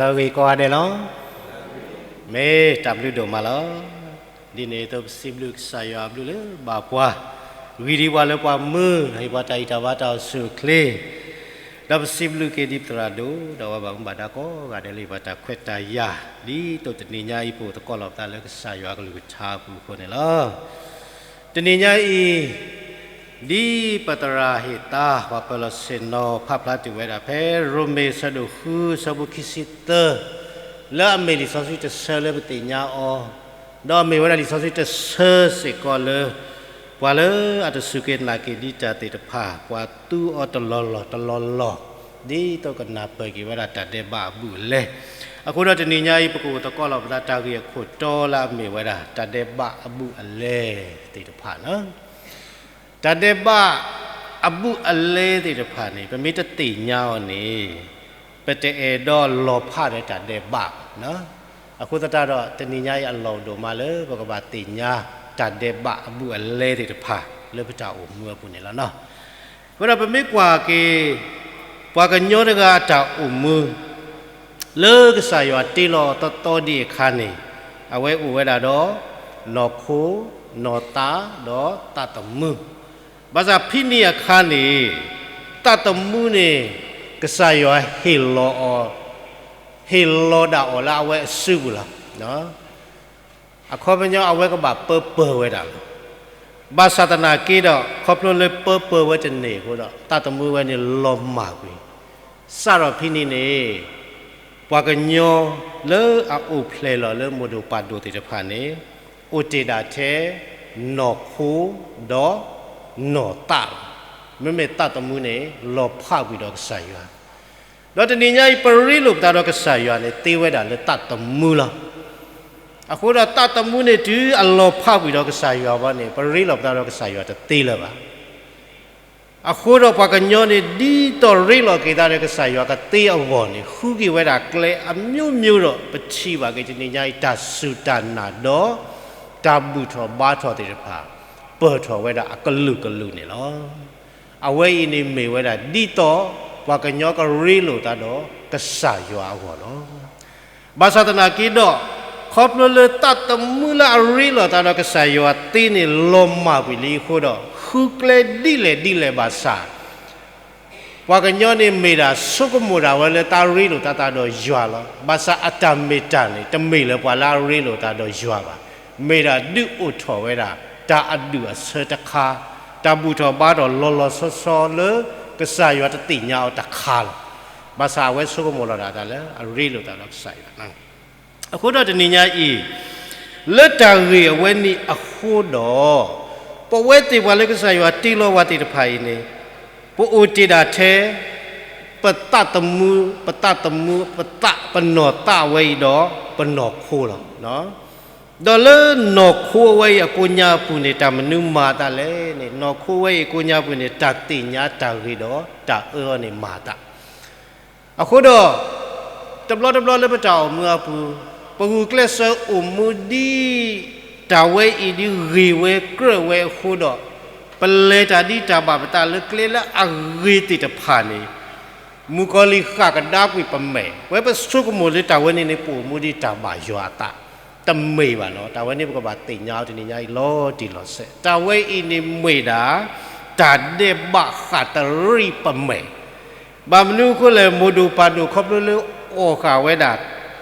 တၢ်ဂ့ၤကိးဂၤဒဲးလီၤ. မ့ၢ်တၢ်ဘျုးဒိၣ်မးလီၤ. ဒ်န့ၣ်အသိးပစံးဘျုးကစၢ်ယွၤအဘျုးလၢဘၣ်ပှၤ, ဂံၢ်ဒံးပှၤလၢပှၤမုၢ် ဟ့ၣ်ပှၤတၢ်အံၣ်တၢ်ဘါတၢ်အိၣ်ဆူၣ်အိၣ်ချ့, ဒီးပစံးဘျုးက့ၤဒ်ပသရၣ်ဒိၣ် ဒီးပှၤဘၣ်မူဘၣ်ဒါကိးဂၤဒဲးလၢဟ့ၣ်ပှၤတၢ်ခွဲးတၢ်ယာ်, ဒ်သိးတနံၤညါအံၤပအိၣ်သကိးလီၤပသးလၢကစၢ်ယွၤအကလုၢ်ကထါအပူၤအဃိန့ၣ်လီၤ. တနံၤညါအံၤ ဒ်ပသရၣ်ဟ့ၣ်သါ ပှၤပၢၤလီၢ်ဆ့ၣ်နီၤ ဖးဖျါတ့ၢ်ဝဲဒၣ်ဖဲ ရိမ့ၤအဆၢဒိၣ်ဃု အဆၢဖိခံဆံသၢ, လၢအမ့ၢ်လံာ်စီဆှံတဆၢလၢပသ့ၣ်ညါအီၤ, ဒီးအမ့ၢ်ဝဲဒၣ်လံာ်စီဆှံတဆၢစ့ၢ်ကီးလၢ ပှၤလၢအတစူၢ်က့ၤနာ်က့ၤဒ်တၢ်သ့ၣ်တဖၣ် ပှၤသူအီၤတလီၢ်လီၢ်တလီၢ်လီၢ်, ဒ်သိးကနၢ်ပၢၢ်က့ၤဝဲဒၣ်တၢ်ဒဲးဘးအဘူးအလဲ. အဃိဒီးတနံၤညါအံၤ ပကအိၣ်သကိးလီၤပသးတၢ်ဂ့ၢ်အခိၣ်တီလၢအမ့ၢ်ဝဲဒၣ် တၢ်ဒဲးဘးအဘူးအလဲသ့ၣ်တဖၣ်န့ၣ် တၢ်ဒဲးဘးအဘူးအလဲသ့ၣ်တဖၣ်န့ၣ် ပမ့ၢ်တသ့ၣ်ညါအီၤန့ၣ် ပတအဲၣ်ဒိးလီၤဖးဒီးတၢ်ဒဲးဘးဘၣ်. အဃိသတးဒီး တနံၤညါအံၤအလီၢ်ဒိၣ်မးလၢ ပကဘၣ်သ့ၣ်ညါတၢ်ဒဲးဘးအဘူးအလဲသ့ၣ်တဖၣ် လၢပတၢ်အိၣ်မူအပူၤန့ၣ်လီၤ. အဃိဒီးပမ့ၢ်ကွၢ်က့ၤ ပှၤကညီတဂၤအတၢ်အိၣ်မူ လၢကစၢ်ယွၤတ့လီၤအီၤသီသီဒံးအခါန့ၣ် အဝဲအိၣ်ဝဲဒၣ်ဒီး နီၢ်ခိ, နီၢ်သး, ဒီးသးသမူ. ဘၣ်ဆၣ်ဖဲန့ၣ်အခါန့ၣ် သးသမူန့ၣ် ကစၢ်ယွၤဟ့ၣ်လီၤအီၤ, ဟ့ၣ်လီၤဒၣ်အီၤလၢအဝဲအစုပူၤလီၤ. အခီပညီအဝဲကဘၣ်ပၢပၢၢ်ဝဲဒၣ်လီၤ. ဘၣ်ဆၣ်သနာ်က့ဒီး ခီဖျိလၢပၢပၢၢ်ဝဲတန့ၢ်အဃိဒီး သးသမူဝဲန့ၣ်လီၤမၢ်ကွံာ်, စးထီၣ်ဖဲန့ၣ်န့ၣ် ပှၤကညီလၢအအိၣ်ဖျဲၣ်လီၤလၢမိၢ်ဒိၣ်ပၢ်ဒိၣ်သ့ၣ်တဖၣ်န့ၣ် အိၣ်တ့ၢ်ဒၣ်ထဲ နီၢ်ခိ ဒီးနီၢ်သးလီၤ. မ့မ့ၢ်သးသမူန့ၣ် လီၤဖးကွံာ်ဒီးကစၢ်ယွၤ ဒီးတနံၤညါအံၤ ပရ့လိာ်ပသးဒီးကစၢ်ယွၤန့ၣ် သ့ဝဲဒၣ်လၢသးသမူလီၤ. အဃိဒီးသးသမူန့ၣ် တုၤအလီၤဖးကွံာ်ဒီးကစၢ်ယွၤဘၣ်န့ၣ် ပရ့လိာ်ပသးဒီးကစၢ်ယွၤတသ့လၢၤဘၣ်. အဃိဒီးပှၤကညီန့ၣ် ဒ်သိးရ့လိာ်က့ၤသးဒီးကစၢ်ယွၤကသ့အဂီၢ်န့ၣ် ဃုက့ၤဝဲဒၣ်ကျဲအမျိုးမျိုးဒီး ပထံၣ်ဘၣ်က့ၤတနံၤညါအံၤ တၢ်စူၢ်တၢ်နာ်ဒီး တၢ်ဘူၣ်ထီၣ်ဘါထီၣ်သ့ၣ်တဖၣ် ပၢၢ်ထီၣ်ဝဲဒၣ်အကလုာ်ကလုာ်န့ၣ်လီၤ. အဝဲအံၤန့ၣ်မ့ၢ်ဝဲဒၣ် ဒ်သိးပှၤကညီကရ့လိာ်သးဒီး ကစၢ်ယွၤအဂီၢ်လီၤ. ဘၣ်ဆၣ်သနာ်က့ဒီး ခီဖျိလၢသးသမူလၢအရ့လိာ်သးဒီးကစၢ်ယွၤသ့န့ၣ် လီၤမၢ်ကွံာ်လံအဃိဒီး ဃုကျဲဒ်လဲၣ်ဒ်လဲၣ်ဘၣ်ဆၣ် ပှၤကညီန့ၣ်မ့ၢ်ဒၣ်ဆိကမိၣ်ဒၣ်ဝဲလၢသးရ့လိာ်သးသးဒီးယွၤလီၤ. ဘၣ်ဆၣ်အတၢ်မ့ၢ်တၢ်န့ၣ် တမ့ၢ်လၢပှၤလၢအရ့လိာ်သးဒီးယွၤဘၣ်. မ့ၢ်ဒၣ်ဒုးအိၣ်ထီၣ်ဝဲဒၣ် တၢ်အဒူၣ်အဆၢတခါ, တၢ်ဘူၣ်ထီၣ်ဘါထီၣ်လီၤလီၤဆီဆီလၢ ကစၢ်ယွၤတသ့ၣ်ညါအီၤတခါလီၤ. ဘၣ်ဆၣ်အဝဲဆိကမိၣ်လီၤဒၣ်တၢ်လၢအရ့လိာ်သးဒီးကစၢ်ယွၤ အဃိဒီးတနံၤညါအံၤ လၢတၢ်ဂ့ၢ်အဝဲန့ၣ်အဃိဒီး ပဝဲသ့ၣ်ပှၤလၢကစၢ်ယွၤတ့လီၤဝဲသ့ၣ်တဖၣ်အံၤန့ၣ် ပအိၣ်တ့ၢ်ဒၣ်ထဲ ပသးသမူ, ပသးသမူ, ပသး, ပနီၢ်သးဝဲအံၤဒီး ပနီၢ်ခိလီၤ. ဒီးလၢနီၢ်ခိအဝဲအံၤအကိးညါအပူၤန့ၣ် တၢ်မနုၤမၤအသးလဲၣ်န့ၣ် နီၢ်ခိဝဲအံၤအကိးညါအပူၤန့ၣ် တၢ်သ့ၣ်ညါတၢ်ဂ့ၤဒီးတၢ်အၢန့ၣ်မၤအသး အဃိဒီး တဘျီတဘျီလၢပတၢ်အိၣ်မူအပူၤ ပဂုာ်ကျဲးစၢးအိၣ်မူဒ် တၢ်ဝဲအံၤဒ်ဂ့ၤဝဲကြၢးဝဲအဃိဒီး ပလဲၤတၢ်ဒ်တၢ်ဘၣ်ပသးလၢကျဲလၢအဂ့ၤသ့ၣ်တဖၣ်န့ၣ် မုၣ်ကီၤလံၢ်ဃၣ်ကဒါကွံာ်ပမဲာ် ဝဲပဆိကမိၣ်လၢတၢ်ဝဲန့ၣ်န့ၣ် ပအိၣ်မူဒ်တၢ်ဘၣ်ယွၤအသး တမ့ၢ်ဘၣ်နီၤ. တၢ်ဝဲန့ၣ်ပကဘၣ်သ့ၣ်ညါအီၤတနံၤညါအံၤလီၤတံၢ်လီၤဆဲး တၢ်ဝဲအံၤန့ၣ်မ့ၢ်ဒၣ် တၢ်ဒဲးဘးဃၣ်တရံးပမဲာ် ဘၣ်မနုၤအဃိလဲၣ် မိၢ်ဒိၣ်ပၢ်ဒိၣ်ခီဖျိလၢအီၣ်ဃာ်ဝဲဒၣ်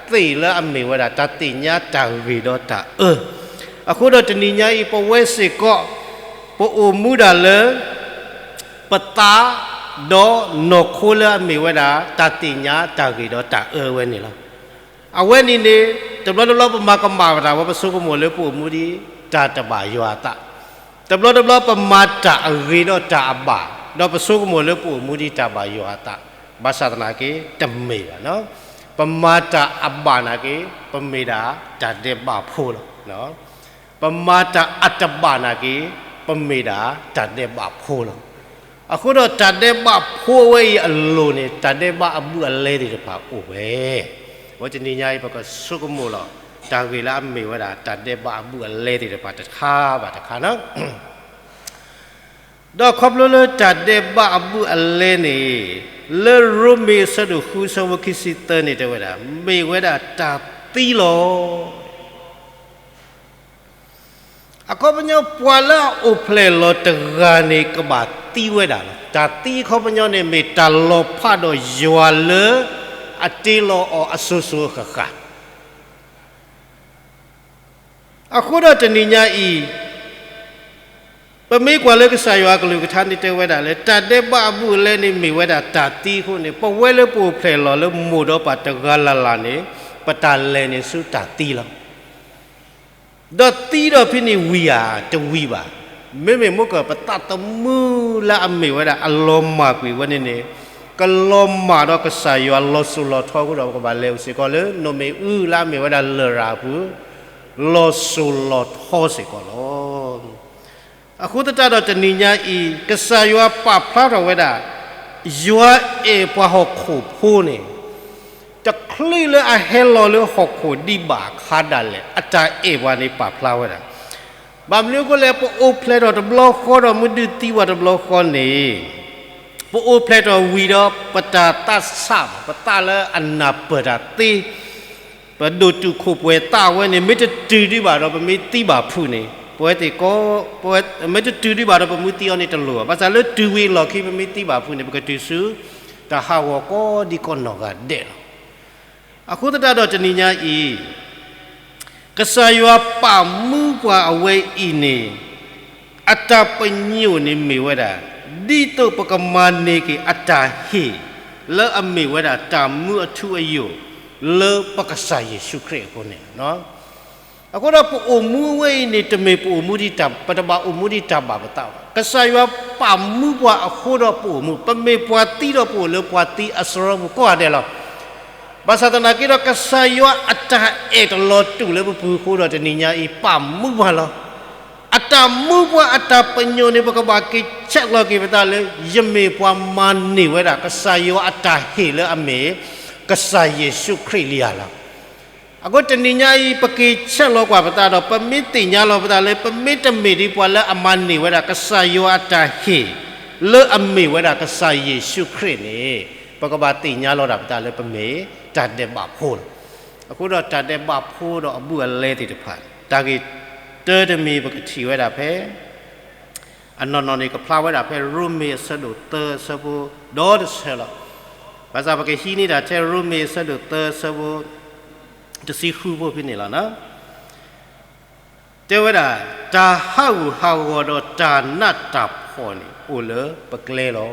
သ့ၣ်လၢအမ့ၢ်ဝဲဒၣ် တၢ်သ့ၣ်ညါတၢ်ဂ့ၤဒီးတၢ်အၢ အဃိဒီးတနံၤညါအံၤ ပဝဲစ့ၢ်ကီး ပအိၣ်မူဒၣ်လၢ ပသး ဒီးနီၢ်ခိလၢအမ့ၢ်ဝဲဒၣ် တၢ်သ့ၣ်ညါတၢ်ဂ့ၤဒီးတၢ်အၢဝဲန့ၣ်လီၤ. အဝဲန့ၣ်န့ၣ် တဘျီတဘျီပမၤကမၣ်ဝဲဒၣ်ဝဲ ပဆိကမိၣ်လၢပအိၣ်မူဒ် တၢ်တဘၣ်ယွၤအသး တဘျီတဘျီပမၤတၢ်အဂ့ၤဒီးတၢ်အဘၣ် ဒီးပဆိကမိၣ်လၢပအိၣ်မူဒ်တၢ်ဘၣ်ယွၤအသး ဘၣ်ဆၣ်သနာ်က့ တမ့ၢ်ဘၣ်နီၤ. ပမၤတၢ်အဘၣ်နာ်က့ ပမ့ၢ်ဒၣ်တၢ်ဒဲးဘးဖိလီၤ. ပမၤတၢ်အတဘၣ်နာ်က့ ပမ့ၢ်ဒၣ်တၢ်ဒဲးဘးဖိလီၤ. အဃိဒီးတၢ်ဒဲးဘးဖိဝဲအံၤအလိၤန့ၣ် တၢ်ဒဲးဘးအဘူးအလဲသ့ၣ်တဖၣ်အိၣ်ဝဲ အဝဲတနံၤညါအံၤ ပကဆိကမိၣ်လီၤ တၢ်ဂ့ၢ်လၢအမ့ၢ်ဝဲဒၣ် တၢ်ဒဲးဘးအဘူးအလဲသ့ၣ်တဖၣ်တခါဘၣ်တခါနီၤ. ဒီးခီဖျိလၢတၢ်ဒဲးဘးအဘူးအလဲန့ၣ် လၢရိမ့ၤအဆၢဒိၣ်ဃုအဆၢဖိခံဆံသၢန့ၣ်တဲဝဲဒၣ် မ့ၢ်ဝဲဒၣ်တၢ်သံလီၤ. အခီပညီပှၤလၢအအိၣ်ဖျဲၣ်လီၤတဂၤန့ၣ် ကဘၣ်သံဝဲဒၣ်လီၤ. တၢ်သံအခီပညီန့ၣ် မ့ၢ်တၢ်လီၤဖးဒီးယွၤလၢအတ့လီၤအီၤအစိၤစိၤအဃၣ်ဃၣ် အဃိဒီးတနံၤညါအံၤ ပမ့ၢ်ကွၢ်လၢကစၢ်ယွၤအကလုၢ်ကထါန့ၣ်တဲဝဲဒၣ်လၢ တၢ်ဒဲးဘးအဘူးအလဲန့ၣ်မ့ၢ်ဝဲဒၣ်တၢ်သံအဃိန့ၣ် ပဝဲလၢပအိၣ်ဖျဲၣ်လီၤလၢမိၢ်ဒီးပၢ်တဂၤလၢ်လၢ်န့ၣ် ပတၢ်လဲၤန့ၣ်ဆူတၢ်သံလီၤ. ဒီးသံဒီးဖဲန့ၣ်ဝံၤဧါ, တဝံၤဘၣ်. မ့မ့ၢ်မိၢ်ကၢၢ်ပသးသမူလၢအမ့ၢ်ဝဲဒၣ်အလီၤမၢ်ကွံာ်ဝဲန့ၣ်န့ၣ် ကလီၤမၢ်ဒီးကစၢ်ယွၤလီၤစိၤလီၤထီအဃိဒီး ပကဘၣ်လဲၤအိၣ်စ့ၢ်ကီးလၢ နိၣ်မ့ၣ်အူလၢအမ့ၢ်ဝဲဒၣ်လရာ်အပူၤ လီၤစိၤလီၤထီစ့ၢ်ကီးလီၤ. အဃိသတးဒီးတနံၤညါအံၤ ကစၢ်ယွၤပာ်ဖျါထီၣ်ဝဲဒၣ် ယွၤအဲၣ်ပှၤဟီၣ်ခိၣ်ဖိန့ၣ် တချုးလၢအဟဲလီၤလၢဟီၣ်ခိၣ်ဒံးဘၣ်အခါဒၣ်လဲာ် အတၢ်အဲၣ်ပှၤန့ၣ်ပာ်ဖျါဝဲဒၣ်. ဘၣ်မနုၤအဃိလဲၣ် ပအိၣ်ဖျဲၣ်ထီၣ်တဘျီဃီဒီးမ့ၢ်ဒုးသံပှၤတဘျီဃီန့ၣ် ပအိၣ်ဖျဲၣ်ထီၣ်ဝံၤဒီးပတၢ်သးဆးဘၣ်, ပသးလၢအနၢ်ပၢၢ်တၢ်သ့ ပဒိၣ်တုာ်ခိၣ်ပှဲၤသးဝဲန့ၣ် မ့ၢ်တတုၤဒံးဘၣ်ဒီးပမ့ၢ်သံဘၣ်ဖုးန့ၣ် ပဝဲသ့ၣ်ကီး မ့ၢ်တတုၤဒံးဘၣ်ဒီးပမ့ၢ်သံအီၤန့ၣ်တလိၣ်ဘၣ်. ဘၣ်ဆၣ်လၢတုၤဝံၤအလီၢ်ခံ ပမ့ၢ်သံဘၣ်ဖုးန့ၣ် ပကတုၤဆူ တၢ်ဟးဂီၤကိးဒံကိးနီၢ်ဂၤဒဲးလီၤ. အဃိသတးဒီးတနံၤညါအံၤ ကစၢ်ယွၤပာ်မူပှၤအဝဲအံၤန့ၣ် အတၢ်ပညိၣ်န့ၣ်မ့ၢ်ဝဲဒၣ် ဒ်သိးပကမၤန့ၢ်က့ၤအတၢ်ဟ့ၣ် လၢအမ့ၢ်ဝဲဒၣ်တၢ်မူအထူအယိာ် လၢပကစၢ်ယ့ၣ်ၡူးခရံာ်အဃိန့ၣ်လီၤ. အဃိဒီးပအိၣ်မူဝဲအံၤန့ၣ် တမ့ၢ်ပအိၣ်မူဒ်တၢ် ပတဘၣ်အိၣ်မူဒ်တၢ်ဘၣ်ပသးဘၣ်. ကစၢ်ယွၤပာ်မူပှၤအဃိဒီးပအိၣ်မူ, ပမ့ၢ်ပှၤသံဒီးပအိၣ်လၢပှၤသံအစရီပူၤကိးဂၤဒဲးလီၤ. ဘၣ်ဆၣ်သနာ်က့ဒီး ကစၢ်ယွၤအတၢ်အဲၣ်တလီၤတူာ်လၢပပူၤအဃိဒီး တနံၤညါအံၤ ပာ်မူပှၤလီၤ. အတၢ်မူပှၤအတၢ်ပညိၣ်န့ၣ် ပကဘၣ်က့ၤဆဲးလီၤက့ၤပသးလၢ ယမ့ၢ်ပှၤမၤန့ၢ်ဝဲဒၣ် ကစၢ်ယွၤအတၢ်ဟ့ၣ်လၢအမ့ၢ် ကစၢ်ယ့ၣ်ၡူးခရံာ်လံဧါလီၤ. အဃိတနံၤညါအံၤ ပက့ၤဆဲးလီၤကွၢ်ပသးဒီး ပမ့ၢ်သ့ၣ်ညါလီၤပသးလၢ ပမ့ၢ်တမ့ၢ်ဒ်ပှၤလၢအမၤန့ၢ်ဝဲဒၣ် ကစၢ်ယွၤအတၢ်ဟ့ၣ် လၢအမ့ၢ်ဝဲဒၣ်ကစၢ်ယ့ၣ်ၡူးခရံာ်န့ၣ် ပကဘၣ်သ့ၣ်ညါလီၤဒၣ်ပသးလၢပမ့ၢ်တၢ်ဒဲးဘးဖိလီၤ. အဃိဒီးတၢ်ဒဲးဘးဖိဒီးအဘူးအလဲသ့ၣ်တဖၣ် တၢ်ဂ့ၢ်တၢတမံၤပကထံၣ်ဝဲဒၣ်ဖဲ အနီၢ်နီၢ်န့ၣ် ကဖျါဝဲဒၣ်ဖဲရိမ့ၤအဆၢဒိၣ်သၢအဆၢဖိဒီတဆၢလီၤ. ဘၣ်ဆၣ်ပကဟံးန့ၢ်တၢ်ထဲရိမ့ၤအဆၢဒိၣ်သၢအဆၢဖိ တဆံဃုဖိဖဲန့ၣ်လီၤ. တဲဝဲဒၣ် တၢ်ဟးဂူာ်ဟးဂီၤဒီးတၢ်နးတၢ်ဖှီၣ်န့ၣ်အိၣ်လၢပကျဲလီၤ.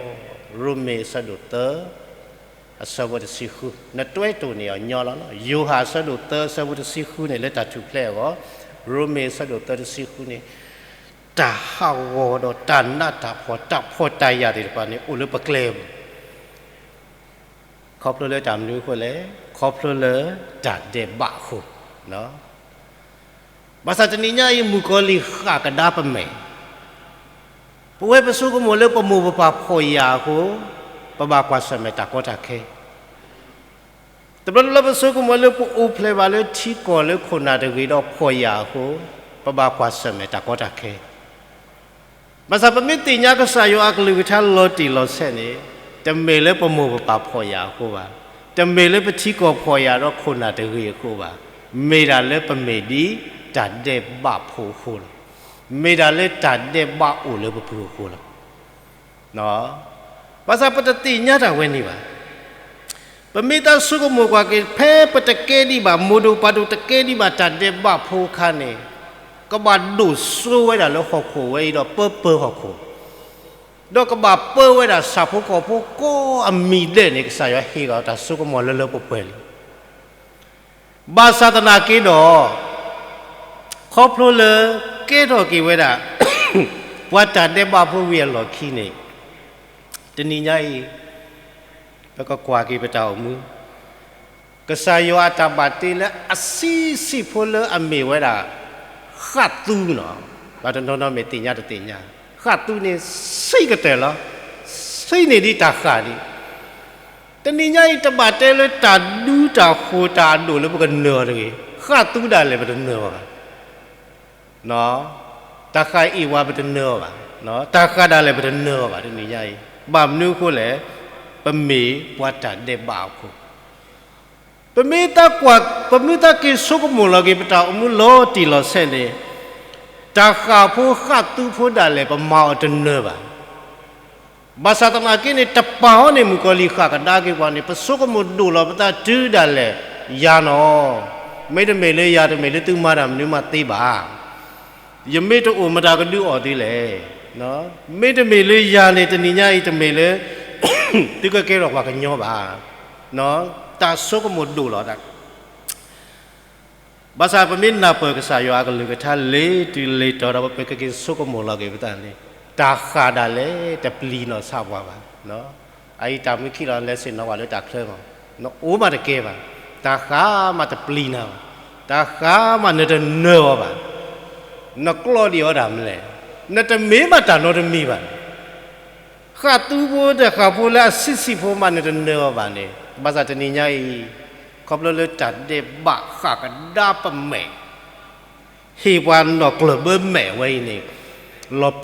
ရိမ့ၤအဆၢဒိၣ်သၢ အဆၢဖိတဆံဃု နတွဲတိၢ်န့ၢ်အီၤညီလီၤ. ယိၤဟၣ်အဆၢဒိၣ်သၢအဆၢဖိတဆံဃုန့ၣ် လၢတၢ်ထူၣ်ဖျဲးအဂီၢ်, ရိမ့ၤအဆၢဒိၣ်သၢတဆံဃုန့ၣ် တၢ်ဟးဂီၤဒီးတၢ်နးတၢ်ဖှီၣ် တၢ်ဖှီၣ်တၢ်ယာ်သ့ၣ်တဖၣ်န့ၣ် အိၣ်လၢပကျဲပူၤ ခီဖျိလၢတၢ်မနုၤအဃိလဲၣ်, ခီဖျိလၢတၢ်ဒဲးဘးအဃိ. ဘၣ်ဆၣ်တနံၤညါအံၤ မုၣ်ကီၤလံၢ်ဃၣ်ကဒါပမဲာ်, ပဝဲပဆိကမိၣ်လၢပမိၢ်ပပၢ်ဖှီၣ်ယာ်အဃိ, ပဘၣ်ကွၢ်ဆၢၣ်မဲာ်တၢ်ကီတၢ်ခဲ တဘျီတဘျီပဆိကမိၣ်လၢပအိၣ်ဖျဲၣ်ဘၣ်လၢထံကီၢ်လၢခိၣ်နၢ်တဂ့ၤဒီးဖှီၣ်ယာ်အဃိ, ပဘၣ်ကွၢ်ဆၢၣ်မဲာ်တၢ်ကီတၢ်ခဲ. ဘၣ်ဆၣ်ပမ့ၢ်သ့ၣ်ညါကစၢ်ယွၤအကလုၢ်ကထါလီၤတံၢ်လီၤဆဲးန့ၣ်, တမ့ၢ်လၢပမိၢ်ပပၢ်ဖှီၣ်ယာ်အဃိဘၣ်, တမ့ၢ်လၢပထံကီၢ်ဖှီၣ်ယာ်ဒီးခိၣ်နၢ်တဂ့ၤအဃိဘၣ်, မ့ၢ်ဒၣ်လၢပမ့ၢ်ဒ်တၢ်ဒဲးဘးဖိအဃိလီၤ. မ့ၢ်ဒၣ်လၢတၢ်ဒဲးဘးအိၣ်လၢပပူၤအဃိလီၤ. ဘၣ်ဆၣ်ပတသ့ၣ်ညါတၢ်ဝဲန့ၣ်ဘၣ်. ပမ့ၢ်သးဆိကမိၣ်ကွၢ်က့ၤ ဖဲပတကဲဒံးဘၣ် မိၢ်ဒိၣ်ပၢ်ဒိၣ်တကဲဒံးဘၣ်တၢ်ဒဲးဘးဖိအခါန့ၣ်, ကဘၣ်ဒိၣ်စိဝဲဒၣ်လၢဟီၣ်ခိၣ်ဝဲအံၤဒီးပၢပၢဟီၣ်ခိၣ်, ဒီးကဘၣ်ပၢဝဲဒၣ်ဆၣ်ဖိကီၢ်ဖိကိးအမံၤဒဲးန့ၣ် ကစၢ်ယွၤဟ့ၣ်အီၤတၢ်ဆိကမိၣ်လၢလၢပှဲၤပှဲၤလံ. ဘၣ်ဆၣ်သနာ်က့ဒီး ခီဖျိလၢကဲထီၣ်က့ၤဝဲဒၣ် ပှၤတၢ်ဒဲးဘးဖိဝံၤအလီၢ်ခံန့ၣ်, တနံၤညါအံၤ ပကကွၢ်က့ၤပတၢ်အိၣ်မူ, ကစၢ်ယွၤအတၢ်ဘၣ်တ့လၢအဆံးဆံးဖိလၢအမ့ၢ်ဝဲဒၣ် ဃၣ်သူနီၤ, ပှၤတနီၤနီၤမ့ၢ်သ့ၣ်ညါတသ့ၣ်ညါ, ဃၣ်သူန့ၣ်ဆံးကတၢၢ်လီၤ. ဆံးန့ၢ်ဒံးတၢ်ဃၣ်ဒံး တနံၤညါအံၤ တဘၣ်တဲလၢတၢ်ဒူတၢ်ဃိၤတၢ်အဒိၣ်လၢပကနၢၤအီၤတဂ့ၤ, ဃၣ်သူဒၣ်လဲာ်ပတနၢၤအီၤဘၣ်. တၢ်ဃၣ်အ့ၣ်ဝဲပတနၢၤအီၤဘၣ်. တၢ်ဃၣ်ဒၣ်လဲာ်ပတနၢၤအီၤဘၣ်တနံၤညါအံၤ. ဘၣ်မနုၤအဃိလဲၣ်, ပမ့ၢ်ပှၤတၢ်ဒဲးဘးအဖိ. ပမ့ၢ်တၢ်ကွၢ်, ပမ့ၢ်တၢ်က့ၤဆိကမိၣ်လီၤက့ၤ ပတၢ်အိၣ်မူလီၤတံၢ်လီၤဆဲးန့ၣ်, တၢ်ဃၣ်ဖိဃၣ်သူဖိဒၣ်လဲာ် ပမၤအီၤတနၢၤဘၣ်. ဘၣ်ဆၣ်သနာ်က့န့ၣ် တပာ်အီၤန့ၣ် မုၣ်ကီၤလံၢ်ဃၣ်ကဒါက့ၤပှၤန့ၣ် ပဆိကမိၣ်ဒိၣ်လီၤပသးတုၤဒၣ်လဲာ်ယၤနီၤ. မ့တမ့ၢ်လၢယၤ တမ့ၢ်လၢသုမၤတၢ်မနုၤမးသ့ဘၣ်. ယမ့ၢ်တအိၣ် မတၤကဒုးအီၣ်သုလဲၣ်. မ့တမ့ၢ်လၢယၤန့ၣ် တနံၤညါအံၤတမ့ၢ်လၢ သုကကဲထီၣ်ပှၤကညီဘၣ်. တၢ်ဆိကမိၣ်ဒိၣ်လီၤတၢ် ဘၣ်ဆၣ်ပမ့ၢ်နၢ်ပၢၢ်ကစၢ်ယွၤအကလုၢ်ကထါလ့ၤတုၤလ့ၤတီၤဒီး ပကက့ၤဆိကမိၣ်လီၤက့ၤပသးန့ၣ်, တၢ်ဃၣ်ဒၣ်လဲာ်တပျံၤနီၢ်ဆးပှၤဘၣ်. အအံၤတၢ်မုၢ်ခံလီၤ လဲၤဆ့ၣ်နီၤပှၤလၢတၢ်ချၢမး, နအိၣ်မးတကဲဘၣ်, တၢ်ဃၣ်မးတပျံၤနၤဘၣ်, တၢ်ဃၣ်မးနတနၢၤအီၤဘၣ်, နကျီဒံးအီၤဒၣ်မလဲၣ်, နတမ့ၢ်မးတၢ်နီတမံၤဘၣ်. ဃၣ်သူဖိဒီးဃၣ်ဖိလၢအဆံးဆံးဖိမး နတနၢၤအီၤဘၣ်န့ၣ်, ဘၣ်ဆၣ်တနံၤညါအံၤ ခီဖျိလၢတၢ်ဒဲးဘးဃၣ်ကဒါပမဲာ်, ဟ့ၣ်ပှၤနီၢ်ကျၢၢ်ဘၢမဲာ်ဝဲအံၤန့ၣ်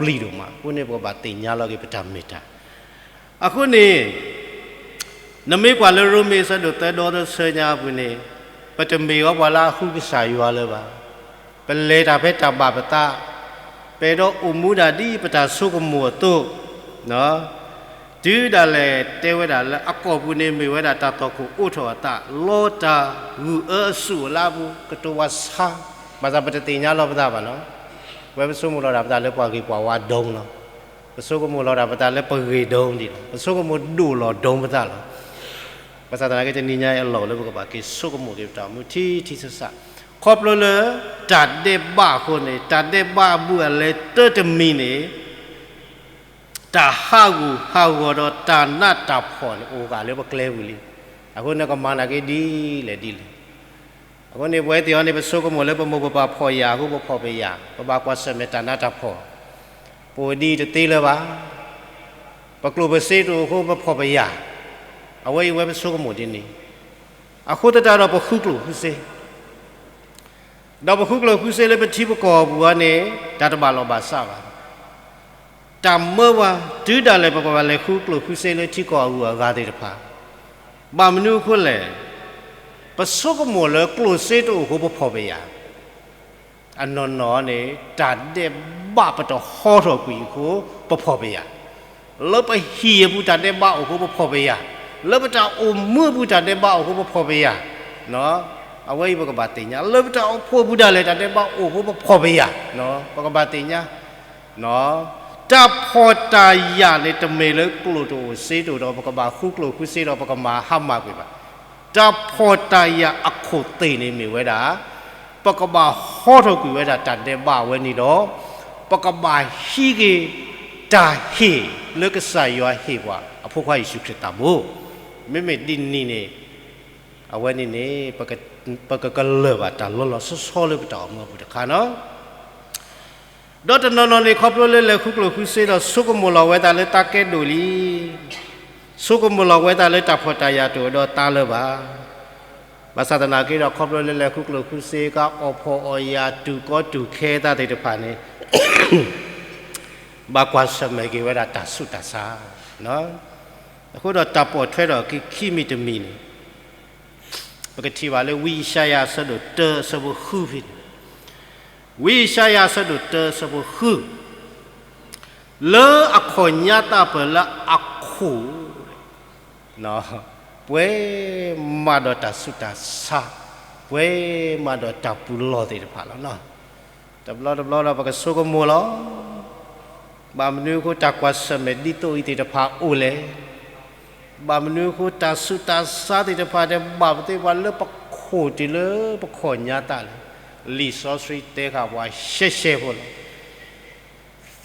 လီၤပျံၤဒိၣ်မး. အဃိန့ၣ် ပကဘၣ်သ့ၣ်ညါလီၤက့ၤပတၢ်မ့ၢ်တၢ်. အဃိန့ၣ် နမ့ၢ်ကွၢ်လၢရိမ့ၤအဆၢဒိၣ်သၢဒီသၢဆၢညါအပူၤန့ၣ်, ပတမ့ၢ်ဝဲပှၤလၢအဃုကစၢ်ယွၤလၢၤဘၣ်. ပလဲၤတၢ်ဖဲတၢ်ဘၣ်ပသး, ပအဲၣ်ဒိးအိၣ်မူဒၣ်ဒ်ပတၢ်ဆိကမိၣ်အသိး, တုၤဒၣ်လဲာ်တဲဝဲဒၣ်လၢအကီၢ်ပူၤန့ၣ် မ့ၢ်ဝဲဒၣ်တၢ်သီၣ်ခိၣ်အိးထီၣ်အသး, လီတၢ်ဂုၢ်အၢအဆူၣ်အလါပူၤ ကတိၤဝါဆါ, ဘၣ်ဆၣ်ပတသ့ၣ်ညါလီၤပသးဘၣ်နီၤ. ဝဲပဆိကမိၣ်လီၤဒၣ်ပသးလၢပှၤဂ့ၤပှၤဝါဒိၣ်လီၤ. ပဆိကမိၣ်လီၤဒၣ်ပသးလၢပဂ့ၤဒိၣ်ဒံးလီၤ. ပဆိကမိၣ်ဒိၣ်လီၤဒိၣ်ပသးလီၤ. ဘၣ်ဆၣ်သနာ်က့ တနံၤညါအံၤအလီၢ်အိၣ်လၢပကဘၣ်က့ၤဆိကမိၣ်က့ၤပတၢ်အိၣ်မူထံထံဆးဆး, ခီဖျိလၢတၢ်ဒဲးဘးအဃိန့ၣ်, တၢ်ဒဲးဘးအဘူးအလဲတၢတမံၤန့ၣ် တၢ်ဟးဂူာ်ဟးဂီၤဒီးတၢ်နးတၢ်ဖှီၣ်န့ၣ် အိၣ်ဂာ်လၢပကျဲပူၤလံ. အဃိန့ၣ် ကမၤနာ်က့ဒ်လဲၣ်ဒ်လဲၣ်. အဃိန့ၣ် ပဝဲသ့ၣ်အံၤန့ၣ် ပဆိကမိၣ်လၢပမိၢ်ပပၢ်ဖှီၣ်ယာ်အဃိ ပဖှီၣ်ပယာ်, ပဘၣ်ကွၢ်ဆၢၣ်မဲာ်တၢ်နးတၢ်ဖှီၣ်, ပအိၣ်ဒ်အံၤတသ့လၢၤဘၣ်. ပကျိၣ်ပစ့တအိၣ်အဃိ ပဖှီၣ်ပယာ်, အဝဲအံၤဝဲပဆိကမိၣ်ဒ်န့ၣ်, အဃိသတးဒီးပဃုကျိၣ်ဃုစ့ ဒီးပဃုကျိၣ်ဃုစ့လၢပထံပကီၢ်အပူၤအံၤန့ၣ် တၢ်တဘၣ်လီၢ်ဘၣ်စးဘၣ်. တၢ်မၢပှၤ တုၤဒၣ်လဲာ်ပကဘၣ်လဲၤဃုကျိၣ်ဃုစ့လၢထံကီၢ်အဂုၤအဂၤသ့ၣ်တဖၣ်, ဘၣ်မနုၤအဃိလဲၣ်, ပဆိကမိၣ်လၢကျိၣ်စ့တအိၣ်အဃိပဖှီၣ်ပယာ် အနီၢ်နီၢ်န့ၣ် တၢ်ဒဲးဘးပတဟီထီၣ်ကွံာ်အဃိ ပဖှီၣ်ပယာ်, လၢပဟံၣ်အပူၤတၢ်ဒဲးဘးအိၣ်အဃိပဖှီၣ်ပယာ်, လၢပတၢ်အိၣ်မူအပူၤတၢ်ဒဲးဘးအိၣ်အဃိပဖှီၣ်ပယာ်, အဝဲအံၤပကဘၣ်သ့ၣ်ညါ, လၢပတၢ်အိၣ်ဖှိၣ်အပူၤဒၣ်လဲာ်တၢ်ဒဲးဘးအိၣ်အဃိပဖှီၣ်ပယာ်, ပကဘၣ်သ့ၣ်ညါ တၢ်ဖှီၣ်တၢ်ယာ်န့ၣ် တမ့ၢ်လၢကျိၣ်တအိၣ်စ့တအိၣ်ဒီး ပကဘၣ်ဃုကျိၣ်ဃုစ့ဒီး ပကမၤဟါမၢ်ကွံာ်ဘၣ်. တၢ်ဖှီၣ်တၢ်ယာ်အခိၣ်သ့ၣ်န့ၣ်မ့ၢ်ဝဲဒၣ် ပကဘၣ်ဟီထီၣ်ကွံာ်ဝဲဒၣ်တၢ်ဒဲးဘးအဝဲန့ၣ်ဒီး ပကဘၣ်ဟံးက့ၤတၢ်ဟ့ၣ်လၢကစၢ်ယွၤဟ့ၣ်ပှၤအဖိခွါယ့ၣ်ၡူးခရံာ်သးဘိ. မ့မ့ၢ်ဒ်န့ၣ်န့ၣ် အဝဲန့ၣ်န့ၣ် ပကကလၢၢ်ဘၣ်တၢ်လီၤလီၤဆီဆီလၢပတၢ်အိၣ်မူအပူၤတခါနီၤ. ဒီးတနီၤနီၤန့ၣ် ခီဖျိလၢလဲၤဃုကျိၣ်ဃုစ့ဒီး ဆိကမိၣ်လီၤဝဲသးလၢသးကဲဒိၣ်လံ, ဆိကမိၣ်လီၤဝဲသးလၢတၢ်ဖှီၣ်တၢ်ယာ်တအိၣ်ဒီးသးလၢၤဘၣ်. ဘၣ်ဆၣ်သနာ်က့ဒီး ခီဖျိလၢလဲၤဃုကျိၣ်ဃုစ့ ကအီၣ်ဖှီၣ်အီၣ်ယာ် တူၢ်ကီတူၢ်ခဲသးသ့ၣ်တဖၣ်န့ၣ် ဘၣ်ကွၢ်ဆၢၣ်မဲာ်က့ၤဝဲဒၣ်တၢ်ဆူးတၢ်ဆါ အဃိဒီးတၢ်ပိာ်ထွဲထီၣ်က့ၤခံမံၤတမံၤန့ၣ် ပကထံၣ်ဘၣ်လၢဝံယၡါယၤအဆၢဒိၣ်တၢအဆၢဖိဃုဖဲန့ၣ်, ဝံယၡါယၤအဆၢဒိၣ်တၢအဆၢဖိဃု, လၢအခီၣ်ညါသးပၢၢ်လၢအခိၣ် ပှဲၤမးဒီးတၢ်ဆူးတၢ်ဆါ, ပှဲၤမးဒီးတၢ်ပူၤလီၢ်သ့ၣ်တဖၣ်လီၤ. တဘျီတဘျီဒီးပကဆိကမိၣ်လီၤ. ဘၣ်မနုၤအဃိတၢ်ကွၢ်ဆၢၣ်မဲာ်ဒ်သိးအံၤသ့ၣ်တဖၣ်အိၣ်လဲၣ်. ဘၣ်မနုၤအဃိတၢ်ဆူးတၢ်ဆါသ့ၣ်တဖၣ်တဲဘၣ်ပသ့ၣ်ပှၤလၢပခိၣ်တုၤလၢပခီၣ်ညါသးလဲၣ်. လံာ်စီဆှံတဲဃာ်ပှၤရှဲရှဲဖိလီၤ.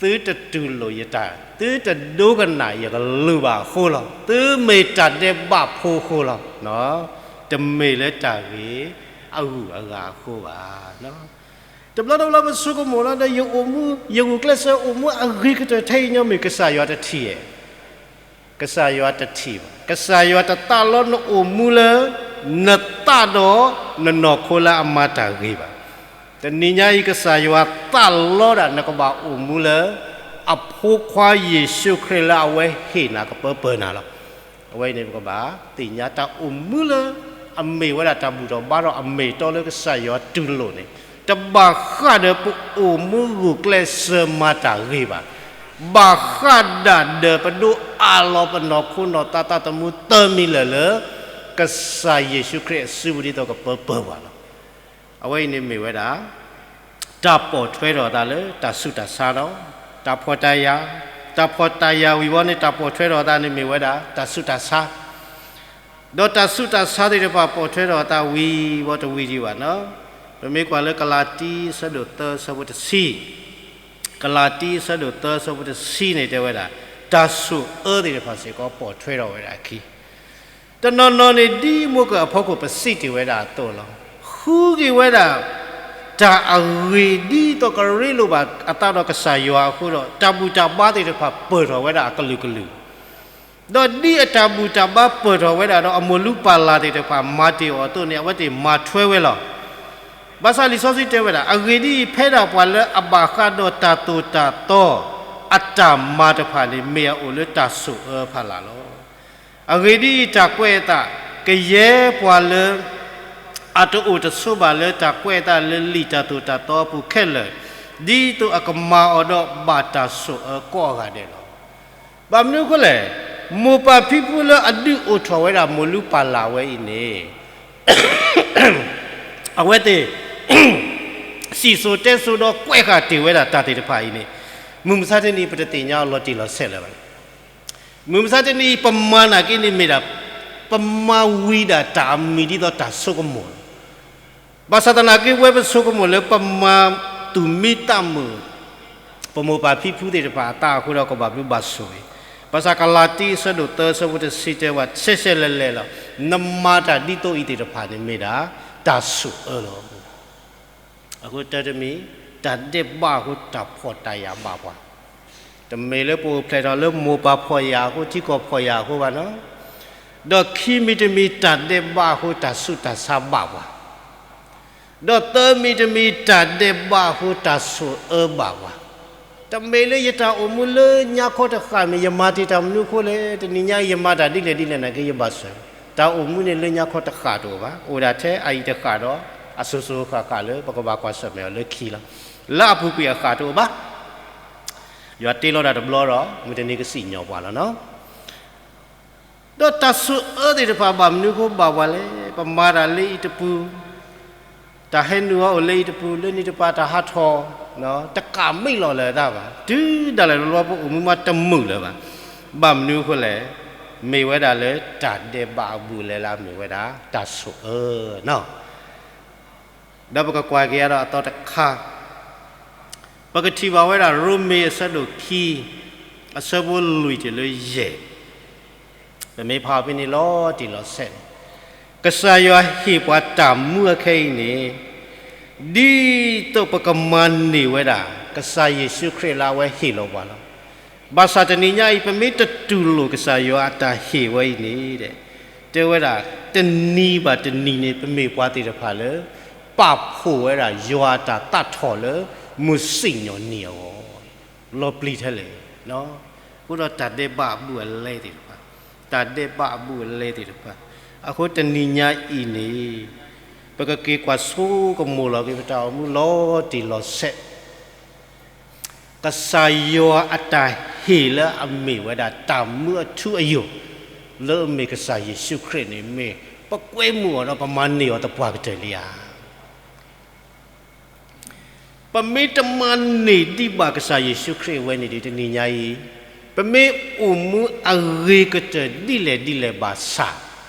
သုတတူၢ်လိာ်ယတၢ်, သုတဒိကနၣ်ယကလုၢ်ဘၣ်အဃိလီၤ. သုမ့ၢ်တၢ်ဒဲးဘးဖိအဃိလီၤ. တမ့ၢ်လၢတၢ်ဂ့ၤအဂုၤအဂၤအဃိဘၣ်. တဘျီတဘျီပဆိကမိၣ်လီၤဒီး ယအိၣ်မူ ယဂုာ်ကျဲးစၢးအိၣ်မူအဂ့ၤကတၢၢ်ထဲအံၤညီမ့ၢ်ကစၢ်ယွၤတထံၣ်ဧါ. ကစၢ်ယွၤတထံၣ်ဘၣ်. ကစၢ်ယွၤတသးလီနအိၣ်မူလၢ နသးဒီးနနီၢ်ခိလၢအမၤတၢ်ဂ့ၤဘၣ်. တနံၤညါအံၤ ကစၢ်ယွၤသးလီဒၣ်နကဘၣ်အိၣ်မူလၢ အဖိခွါယ့ၣ်ၡူးခရံာ်လၢအဝဲဟ့ၣ်နၤကပၢပၢၢ်နၤလီၤ. အဝဲအံၤန့ၣ် ပကဘၣ်သ့ၣ်ညါတၢ်အိၣ်မူလၢ အမ့ၢ်ဝဲဒၣ်တၢ်ဘူၣ်ထီၣ်ဘါထီၣ်အမ့ၢ်အတီလၢကစၢ်ယွၤတူၢ်လိာ်န့ၣ် တဘၣ်ဃးဒီးပအိၣ်မူဂုာ်ကျဲးစၢးမၤတၢ်ဂ့ၤဘၣ်. ဘၣ်ဃးဒၣ်ဒီးပဒိးအးလီၤပနီၢ်ခိနီၢ်သးသးသမူသၢမံၤလၢာ်လၢ ကစၢ်ယ့ၣ်ၡူးခရံာ်အစုပူၤဒ်သိးကပၢပၢၢ်ပှၤလီၤ. အဝဲအံၤန့ၣ်မ့ၢ်ဝဲဒၣ် တၢ်ပိာ်ထွဲထီၣ်အသးလၢတၢ်ဆူးတၢ်ဆါဒီး တၢ်ဖှီၣ်တၢ်ယာ်, တၢ်ဖှီၣ်တၢ်ယာ်ဝံၤဝဲန့ၣ် တၢ်ပိာ်ထွဲထီၣ်အသးန့ၣ်မ့ၢ်ဝဲဒၣ် တၢ်ဆူးတၢ်ဆါ ဒီးတၢ်ဆူးတၢ်ဆါသ့ၣ်တဖၣ်ပိာ်ထွဲထီၣ်အသးဝံၤဝဲတဝံၤဒံးဘၣ်နီၤ. ပမ့ၢ်ကွၢ်လၢကလၤတံ အဆၢဒိၣ်သၢ အဆၢဖိတဆံ, ကလၤတံ အဆၢဒိၣ်သၢ အဆၢဖိတဆံန့ၣ်တဲဝဲဒၣ် တၢ်ဆိၣ်အၢသ့ၣ်တဖၣ်စ့ၢ်ကီးပိာ်ထွဲထီၣ်ဝဲဒၣ်အခံ တနီၤနီၤန့ၣ် ဒ်မိၢ်ကၢၢ်အဖီခိၣ်ပစံးတ့ၢ်ဝဲဒၣ်အသိးလီၤ. ဃုက့ၤဝဲဒၣ် တၢ်အဂ့ၢ်ဒ်သိးကရ့လိာ်ဘၣ်အသးဒီးကစၢ်ယွၤအဃိဒီး တၢ်ဘူၣ်တၢ်ဘါသ့ၣ်တဖၣ်ပၢၢ်ထီၣ်ဝဲဒၣ်အကလုာ်ကလုာ်, ဒီးဒ်အတၢ်ဘူၣ်တၢ်ဘါပၢၢ်ထီၣ်ဝဲဒၣ်ဒီးအမိၢ်လုၢ်ပၢ်လၢ်သ့ၣ်တဖၣ်မၤတ့ၢ်အီၤအသိးန့ၣ် အဝဲသ့ၣ်မၤထွဲဝဲလီၤ. ဘၣ်ဆၣ်လံာ်စီဆှံတဲဝဲဒၣ် အဂ့ၢ်ဒ်အံၤ, ဖဲဒၣ်ပှၤလၢအဘၣ်ဃးဒီးတၢ်သိၣ်တၢ်သီ အတၢ်မၤတဖၣ်န့ၣ် မ့ၢ်အအိၣ်လၢတၢ်ဆိၣ်အၢဖီလာ်လီၤ. အဂ့ၢ်ဒ်အံၤ, တၢ်ကွဲးအသး ကယဲၢ်ပှၤလၢ အတအိၣ်တဆိးဘၣ်လၢတၢ်ကွဲးအသးလၢလံာ်တၢ်သိၣ်တၢ်သီအပူၤခဲလၢာ်, ဒ်သိးအကမၤအီၤဒီးဘၣ်တၢ်ဆိၣ်အၢကိးဂၤဒဲးလီၤ. ဘၣ်မနုၤအဃိလဲၣ်, မိၢ်ပၢ်ဖံဖုလၢအဒုးအိၣ်ထီၣ်ဝဲဒၣ်မိၢ်လုၢ်ပၢ်လၢ်ဝဲအံၤန့ၣ် အဝဲသ့ၣ် စံၣ်စိၤတဲစိၤဒီးကွဲးဃာ်တ့ၢ်ဝဲဒၣ်တၢ်သ့ၣ်တဖၣ်အံၤန့ၣ် မုၢ်မဆါတနံၤအံၤ ပတသ့ၣ်ညါအီၤလီၤတံၢ်လီၤဆဲးလၢၤဘၣ်. မုၢ်မဆါတနံၤအံၤ ပမၤနာ်က့န့ၣ်မ့ၢ်ဒၣ် ပမၤဝံၤဒၣ်တၢ်အမံၤဒ်သိးတၢ်ဆိကမိၣ်လီၤ. ဘၣ်ဆၣ်သနာ်က့ ဝဲပဆိကမိၣ်လၢပမၤသူၣ်မံသးမုာ် ပမိၢ်ပၢ်ဖံဖုသ့ၣ်တဖၣ်အသးအဃိဒီး ကဘၣ်ဘျုးဘၣ်ဆိၣ်ဂ့ၤ. ဘၣ်ဆၣ်ကလၤတံ အဆၢဒိၣ်သၢ အဆၢဖိတဆံတဲဝဲ ဆဲးဆဲးလဲၤလဲၤလီၤ. နမၤတၢ်ဒ်သိးအံၤသ့ၣ်တဖၣ်န့ၣ်မ့ၢ်ဒၣ် တၢ်ဆိၣ်အၢလီၤ. အဃိတၢတမံၤ တၢ်ဒဲးဘးအဃိတၢ်ဖှီၣ်တၢ်ယာ်ဘၣ်ပှၤ, တမ့ၢ်လၢပအိၣ်ဖျဲၣ်ထီၣ်လၢမိၢ်ပၢ်ဖှီၣ်ယာ်အဃိ ထံကီၢ်ဖှီၣ်ယာ်အဃိဘၣ်နီၤ, ဒီးခံမံၤတမံၤတၢ်ဒဲးဘးအဃိတၢ်ဆူးတၢ်ဆါဘၣ်ပှၤ, ဒီးသၢမံၤတမံၤတၢ်ဒဲးဘးအဃိတၢ်ဆိၣ်အၢဘၣ်ပှၤ, တမ့ၢ်လၢယတၢ်အိၣ်မူလၢညါခီတဃၣ်မ့ၢ် ယမၤတ့ၢ်တၢ်မနုၤအဃိလဲၣ်, တနံၤညါအံၤယမၤတၢ်ဒ်လဲၣ်ဒ်လဲၣ်နာ်က့ ယဘၣ်ဆိၣ်, တၢ်အိၣ်မူန့ၣ်လၢညါခီတဃၣ်တအိၣ်ဘၣ်, အိၣ်ဒၣ်ထဲအအံၤတဃၣ်ဒီး အစိၤစိၤဃၣ်ဃၣ်လၢပကဘၣ်ကွၢ်ဆၢၣ်မဲာ်အီၤလၢခံလီၤ. လၢအပူၤကွံာ်အဃၣ်တအိၣ်ဘၣ်, ယွၤတ့လီၤတၢ်တဘျီဒီး မုၢ်တနံၤကစံၣ်ညီၣ်ပှၤလီၤနီၤ. ဒီးတၢ်ဆိၣ်အၢသ့ၣ်တဖၣ်ဘၣ်မနုၤအဃိဘၣ်ပှၤလဲၣ်, ပမၤတၢ်လၢအံၤတပူၤ တၢ်ဟဲနုာ်အီၤအိၣ်လၢအံၤတပူၤ လၢန့ၣ်တပၤတၢ်ဟးထီၣ်, တကးမံလီၤလၢၤတၢ်ဘၣ်, တုၤဒၣ်လဲာ်တဘျီပအိၣ်မူမးတမုာ်လၢၤဘၣ်. ဘၣ်မနုၤအဃိလဲၣ်, မ့ၢ်ဝဲဒၣ်လၢတၢ်ဒဲးဘးအဘူးအလဲလၢအမ့ၢ်ဝဲဒၣ်တၢ်ဆိၣ်အၢနီၤ. ဒီးပကကွၢ်က့ၤအဒီးအသီတခါ, ပကထံၣ်ဘၣ်ဝဲဒၣ်ရိမ့ၤအဆၢဒိၣ်ခံ, အဆၢဖိလွံၢ်တုၤလၢယဲၢ်, ပမ့ၢ်ဖးအီၤဖဲန့ၣ်လီၤတံၢ်လီၤဆဲးန့ၣ်, ကစၢ်ယွၤဟ့ၣ်ပှၤတၢ်မူအခဲအံၤန့ၣ်, ဒ်သိးပကမၤန့ၢ်ဝဲဒၣ် ကစၢ်ယ့ၣ်ၡူးခရံာ်လၢအဝဲဟ့ၣ်လီၤပှၤလီၤ. ဘၣ်ဆၣ်တနံၤညါအံၤ ပမ့ၢ်တတူၢ်လိာ်ကစၢ်ယွၤအတၢ်ဟ့ၣ်ဝဲအံၤန့ၣ်, တဲဝဲဒၣ် တနံၤဘၣ်တနံၤန့ၣ် ပမ့ၢ်ပှၤသ့ၣ်တဖၣ်လၢ ပာ်ဖှိၣ်ဝဲဒၣ်ယွၤအတၢ်သးထီၣ်လၢ မုၢ်စံၣ်ညီၣ်နံၤအဂီၢ်, လီၤပျံၤထဲလဲၣ်. အဃိဒီးတၢ်ဒဲးဘးအဘူးအလဲသ့ၣ်တဖၣ်, တၢ်ဒဲးဘးအဘူးအလဲသ့ၣ်တဖၣ်, အဃိတနံၤညါအံၤန့ၣ်, ပကက့ၤကွၢ်ဆိကမိၣ်လီၤက့ၤပတၢ်အိၣ်မူလီၤတံၢ်လီၤဆဲး ကစၢ်ယွၤအတၢ်ဟ့ၣ်လၢအမ့ၢ်ဝဲဒၣ်တၢ်မူအထူအယိာ်, လၢအမ့ၢ်ကစၢ်ယ့ၣ်ၡူးခရံာ်န့ၣ်မ့ၢ် ပကွဲမုာ်အီၤဒီးပမၤန့ၢ်အီၤသပှၢ်ကတၢၢ်လံဧါ. ပမ့ၢ်တမၤန့ၢ်ဒံးဘၣ်ကစၢ်ယ့ၣ်ၡူးခရံာ်အဝဲန့ၣ်ဒီး တနံၤညါအံၤ, ပမ့ၢ်အိၣ်မူအဂ့ၤကတၢၢ်ဒ်လဲၣ်ဒ်လဲၣ်ဘၣ်ဆၣ်,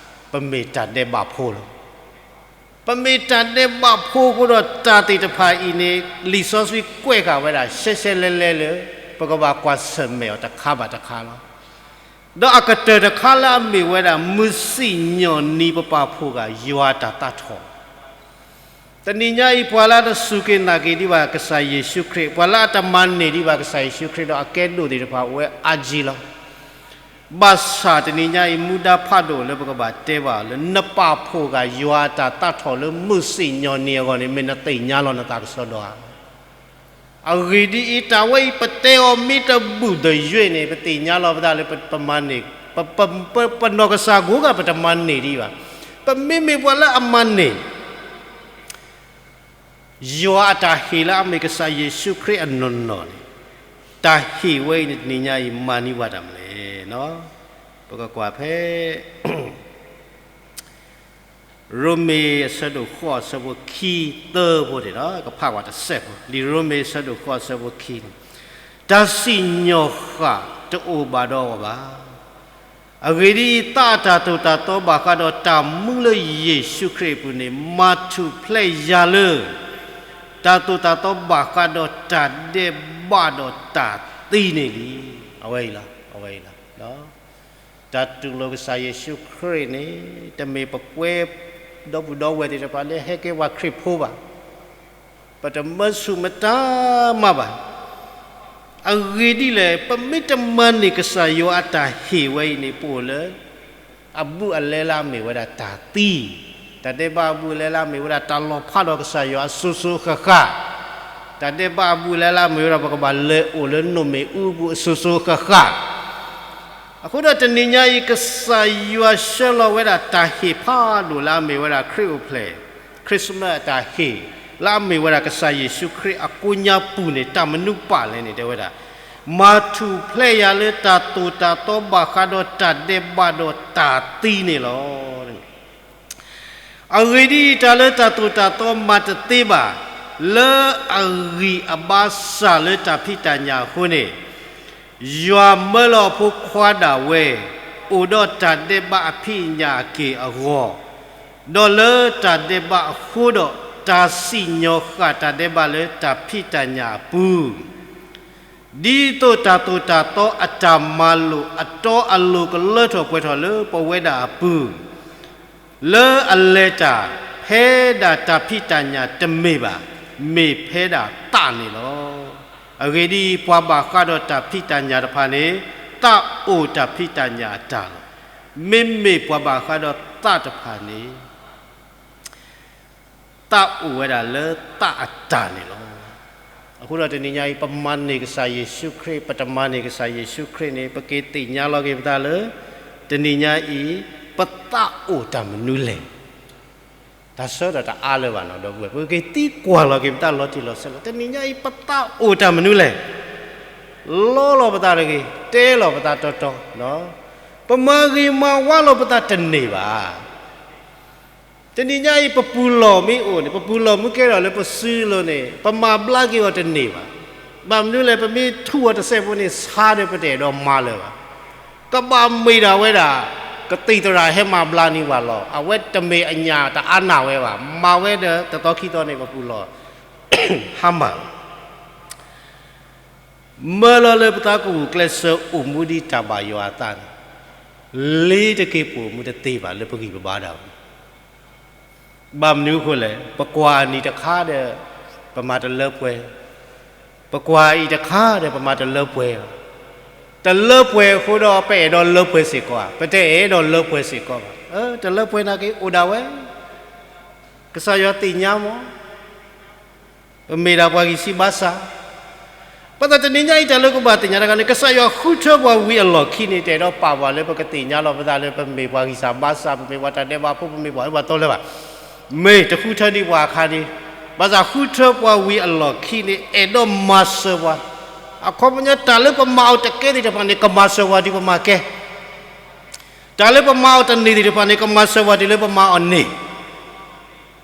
ပမ့ၢ်တၢ်ဒဲးဘးဖိလီၤ. ပမ့ၢ်တၢ်ဒဲးဘးဖိအဃိဒီးတၢ်သ့ၣ်တဖၣ်အံၤန့ၣ် လံာ်စီဆှံကွဲးဃာ်ဝဲဒၣ် ရှဲရှဲလဲလဲလၢ ပကဘၣ်ကွၢ်ဆၢၣ်မဲာ်အီၤတခါဘၣ်တခါလီၤ. ဒီးအကတၢၢ်တခါလၢအမ့ၢ်ဝဲဒၣ် မုၢ်စံၣ်ညီၣ်နံၤပပာ်ဖှိၣ်ဃာ်ယွၤအတၢ်သးထီၣ် တနံၤညါအံၤ ပှၤလၢအတစူၢ်က့ၤနာ်က့ၤဒံးဘၣ်ကစၢ်ယ့ၣ်ၡူးခရံာ်, ပှၤလၢအတမၤန့ၢ်ဒံးဘၣ်ကစၢ်ယ့ၣ်ၡူးခရံာ်ဒီးအကဲဒိၣ်သ့ၣ်တဖၣ် အိၣ်ဝဲအါကံလီၤ. ဘၣ်ဆၣ်တနံၤညါအံၤ မူဒါဖးဒိၣ်လၢပကဘၣ်တဲဘၣ်အီၤလၢ နပာ်ဖှိၣ်ဃာ်ယွၤအတၢ်သးထီၣ်လၢမုၢ်စံၣ်ညီၣ်နံၤအဂီၢ်န့ၣ် မ့ၢ်နသ့ၣ်ညါလီၤနသးကစီဒီဧါ. အဂ့ၢ်ဒ်အံၤ, တၢ်ဝဲအံၤပတဲအီၤမ့ၢ်တဘူၣ်တယွဲၢ်န့ၣ် ပသ့ၣ်ညါလီၤပသးလၢပမၤန့ၢ်, ပနီၢ်ကစၢ်ကိးဂၤ ပတမၤန့ၢ်ဒံးဘၣ်. ပမ့မ့ၢ်ပှၤလၢအမၤန့ၢ် ယွၤအတၢ်ဟ့ၣ်လၢအမ့ၢ်ကစၢ်ယ့ၣ်ၡူးခရံာ်အနီၢ်နီၢ်န့ၣ်, တၢ်ဟ့ၣ်ဝဲအံၤန့ၣ် တနံၤညါအံၤ မၤန့ၢ်ပှၤတၢ်မနုၤလဲၣ်. ပကကွၢ်ဖဲ ရိမ့ၤအဆၢဒိၣ်ဃိး အဆၢဖိခံ သၢဖိန့ၣ်လီၤ. ကဖးကွၢ်တစဲးဖိ, လံာ်ရိမ့ၤအဆၢဒိၣ်ဃိး အဆၢဖိခံန့ၣ်, တၢ်စံၣ်ညီၣ်ဃၣ်တအိၣ်ဘၣ်ဒီးအီၤဘၣ်. အဂ့ၢ်ဒ်အံၤ, သးအတၢ်သိၣ်တၢ်သီဘၣ်ဃးဒီးတၢ်မူလၢယ့ၣ်ၡူးခရံာ်အပူၤန့ၣ် မၤထူၣ်ဖျဲးယၤလၢ တၢ်သိၣ်တၢ်သီဘၣ်ဃးဒီးတၢ်ဒဲးဘးဒီးတၢ်သံန့ၣ်လံ. အဝဲအံၤလီၤ, အဝဲအံၤလီၤ. တၢ်တူၢ်လိာ်ကစၢ်ယ့ၣ်ၡူးခရံာ်န့ၣ် တမ့ၢ်ပကွဲဒီပုၢ်ဒီဝဲၢ်သ့ၣ်တဖၣ်လၢဟဲကဲပှၤခရံာ်ဖိဘၣ်. ပတမၢဆူၣ်မတၤမးဘၣ်. အဂ့ၢ်ဒ်လဲၣ်, ပမ့ၢ်တမၤန့ၢ်ကစၢ်ယွၤအတၢ်ဟ့ၣ်ဝဲအံၤန့ၣ် ပအိၣ်လၢ အဘူးအလဲလၢအမ့ၢ်ဝဲဒၣ်တၢ်သံ, တၢ်ဒဲးဘးအဘူးအလဲလၢအမ့ၢ်ဝဲဒၣ်တၢ်လီၤဖးဒီးကစၢ်ယွၤအစိၤစိၤဃၣ်ဃၣ်, တၢ်ဒဲးဘးအဘူးအလဲလၢအမ့ၢ်ဝဲဒၣ်ပကဘၣ်လဲၤအိၣ်လၢနိၣ်မ့ၣ်အူအပူၤအစိၤစိၤဃၣ်ဃၣ်. အဃိဒီးတနံၤညါအံၤ ကစၢ်ယွၤဆှၢလီၤဝဲဒၣ်တၢ်ဟ့ၣ်ဖးဒိၣ်လၢအမ့ၢ်ဝဲဒၣ်ခရံာ်အိၣ်ဖျဲၣ်, Christmas အတၢ်ဟ့ၣ်, လၢအမ့ၢ်ဝဲဒၣ်ကစၢ်ယ့ၣ်ၡူးခရံာ်အကိးညါပူၤန့ၣ် တၢ်မနုၤပာ်လဲၣ်န့ၣ် တဲဝဲဒၣ်, မၤထူၣ်ဖျဲးယၤလၢတၢ်သိၣ်တၢ်သီဘၣ်ဃးဒီးတၢ်ဒဲးဘးဒီးတၢ်သံန့ၣ်လီၤ. အဂ့ၢ်ဒ်အံၤ, တၢ်လၢတၢ်သိၣ်တၢ်သီမၤတသ့ဘၣ်, လၢအဂံၢ်အဘါစၢ်လၢတၢ်ဖံးတၢ်ညၣ်အဃိန့ၣ်, ယွၤမၢလီၤအဖိခွါဒၣ်ဝဲ, အိၣ်ဒီးတၢ်ဒဲးဘးအဖံးအညၣ်အက့ၢ်အဂီၤ, ဒီးလၢတၢ်ဒဲးဘးအဃိဒီး, တၢ်စံၣ်ညီၣ်ဃၣ်တၢ်ဒဲးဘးလၢတၢ်ဖံးတၢ်ညၣ်အပူၤ ဒ်သိးတၢ်သိၣ်တၢ်သီအတၢ်မၤလိာ်အတီအလိၤကလၢထီၣ်ပှဲၤထီၣ်လၢပဝဲဒၣ်အပူၤ, လၢအလဲၤတၢ်ဖဲဒၣ်တၢ်ဖံးတၢ်ညၣ်တမ့ၢ်ဘၣ်, မ့ၢ်ဖဲဒၣ်သးန့ၣ်လီၤ. အဂ့ၢ်ဒ်အံၤ, ပှၤဘၣ်ဃးဒီးတၢ်ဖံးတၢ်ညၣ်တဖၣ်န့ၣ်, သးအိၣ်တၢ်ဖံးတၢ်ညၣ်အတၢ်လီၤ. မ့မ့ၢ်ပှၤဘၣ်ဃးဒီးသးတဖၣ်န့ၣ် သးအိၣ်ဝဲဒၣ်လၢသးအတၢ်န့ၣ်လီၤ. အဃိဒီးတနံၤညါအံၤ ပမၤန့ၢ်ကစၢ်ယ့ၣ်ၡူးခရံာ်, ပတမၤန့ၢ်ကစၢ်ယ့ၣ်ၡူးခရံာ်န့ၣ် ပက့ၤသ့ၣ်ညါလီၤက့ၤပသးလၢ တနံၤညါအံၤ ပသးအိၣ်တၢ်မနုၤလဲၣ်. တၢ်ဆၢထၢၣ်တအါလၢၤဘၣ်နီၤ ဒီပုၢ်ဝဲၢ်, ပက့ၤသံကွၢ်လီၤက့ၤပသးလီၤတံၢ်လီၤဆဲးလီၤ. တနံၤညါအံၤ ပသးအိၣ်တၢ်မနုၤလဲၣ်. လီလီၤပသးတဂ့ၤ, တဲလီၤပသးတီတီ, ပမၤဂ့ၤမၤဝါလီၤပသးတန့ၢ်ဘၣ်. တနံၤညါအံၤ ပပူၤလီၢ်မ့ၢ်အိၣ်န့ၣ်, ပပူၤလီၢ်မ့ၢ်ကဲထီၣ်လၢပစုလိၤန့ၣ်, ပမၤဘျါက့ၤအီၤတန့ၢ်ဘၣ်. ဘၣ်မနုၤလဲၣ်, ပမ့ၢ်ထူးအီၤတစဲးဖိန့ၣ် ဆါဒီးပတအဲၣ်ဒိးမၤလၢၤဘၣ်. ကဘၣ်မ့ၢ်ဒၣ်ဝဲဒၣ် ကသံၣ်သရၣ်ဟဲမၤဘျါန့ၢ်ပှၤလီၤ. အဝဲတမ့ၢ်အညၣ်တအါနၢ်ဝဲဘၣ်. မၤဝဲဒီးတသီခံသီန့ၣ် ပပူၤလီၢ် ဟါမၢ်လီၤ. မၢလီၤလၢပသးကဂုာ်ကျဲးစၢးအိၣ်မူဒ်တၢ်ဘၣ်ယွၤအသးန့ၣ်, လ့ၤတက့ၤပိာ်မူတသ့ဘၣ်လၢပဂံၢ်ပဘါဒၣ်ဝဲ. ဘၣ်မနုၤအဃိလဲၣ်, ပကွၢ်အနံၤတခါဒီး ပမၤတလၢပှဲၤ, ပကွၢ်အအံၤတခါဒီး ပမၤတလၢပှဲၤဘၣ်. တလၢပှဲၤအဃိဒီး ပအဲၣ်ဒိးလၢပှဲၤစ့ၢ်ကီးဧါ, ပတအဲၣ်ဒိးလၢပှဲၤစ့ၢ်ကီးဘၣ်. တလၢပှဲၤနာ်က့ အိၣ်ဒၣ်ဝဲ, ကစၢ်ယွၤသ့ၣ်ညါမး ပမ့ၢ်ဒၣ်ပှၤဂံၢ်စၢ်ဘါစၢ်. ဘၣ်ဆၣ်တနံၤညါအံၤ တၢ်လၢကဘၣ်သ့ၣ်ညါတခါန့ၣ်, ကစၢ်ယွၤဃုထၢပှၤဝံၤအလီၢ်ခံန့ၣ် တအဲၣ်ဒိးပာ်ပှၤလၢပကသ့ၣ်ညါလီၤပသးလၢ ပမ့ၢ်ပှၤဂံၢ်စၢ်ဘါစၢ်, ပမ့ၢ်ပှၤတၢ်ဒဲးဘးဖိ, ပမ့ၢ်ပှၤအၢပှၤသီလၢၤဘၣ်. မ့ၢ်တဃုထၢဒံးပှၤအခါန့ၣ်, ဘၣ်ဆၣ်ဃုထၢပှၤဝံၤအလီၢ်ခံန့ၣ် အဲၣ်ဒိးမၤစၢၤပှၤ. အခီပညီ တၢ်လၢပမၤအီၤတကဲသ့ၣ်တဖၣ်န့ၣ် ကမၤစၢၤပှၤတုၤပမၤကဲ တၢ်လၢပမၤအီၤတန့ၢ်သ့ၣ်တဖၣ်န့ၣ် ကမၤစၢၤပှၤတုၤလၢပမၤအီၤန့ၢ်.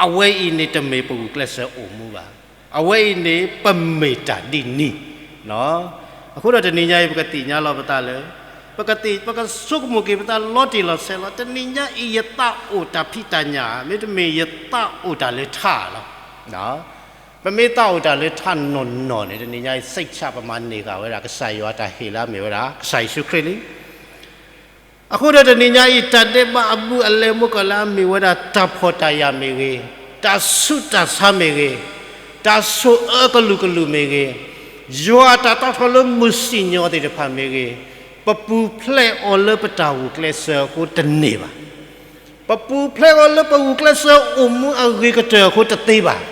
အဝဲအံၤန့ၣ်တမ့ၢ်ပဂုာ်ကျဲးစၢးအိၣ်မူဘၣ်. အဝဲအံၤန့ၣ်ပမ့ၢ်တၢ်ဒ်န့ၣ်. အဃိဒီးတနံၤညါအံၤ ပကသ့ၣ်ညါလီၤပသးလၢ ပကသ့ၣ်, ပကဆိကမိၣ်က့ၤပသးလီၤတံၢ်လီၤဆဲးလီၤ. တနံၤညါအံၤ ယသးအိၣ်တၢ်ဖံးတၢ်ညၣ် မ့တမ့ၢ်ယသးအိၣ်တၢ်လၢထးလီၤ. ပမ့ၢ်သးအိၣ်တၢ်လၢထးနီၢ်နီၢ်န့ၣ် တနံၤညါအံၤ စိတ်ချ ပမၤန့ၢ်ဃာ်ဝဲဒၣ် ကစၢ်ယွၤတၢ်ဟ့ၣ်လၢအမ့ၢ်ဝဲဒၣ် ကစၢ်ယ့ၣ်ၡူးခရံာ်လံ. အဃိဒီးတနံၤညါအံၤ တၢ်ဒဲးဘးအဘူးအလဲမ့ၢ်ကီးလၢအမ့ၢ်ဝဲဒၣ် တၢ်ဖှီၣ်တၢ်ယာ်မ့ၢ်ဂ့ၤ, တၢ်ဆူးတၢ်ဆါမ့ၢ်ဂ့ၤ, တၢ်ဆိၣ်အၢကလုာ်ကလုာ်မ့ၢ်ဂ့ၤ, ယွၤအတၢ်တီထီၣ်လၢမုၢ်စံၣ်ညီၣ်သ့ၣ်တဖၣ်မ့ၢ်ဂ့ၤ, ပပူၤဖျဲးအီၤလၢပတၢ်ဂုာ်ကျဲးစၢးအဃိတန့ၢ်ဘၣ်. ပပူၤဖျဲးအီၤလၢပဂုာ်ကျဲးစၢးအိၣ်မူအဂ့ၤကတၢၢ်အဃိတသ့ဘၣ်.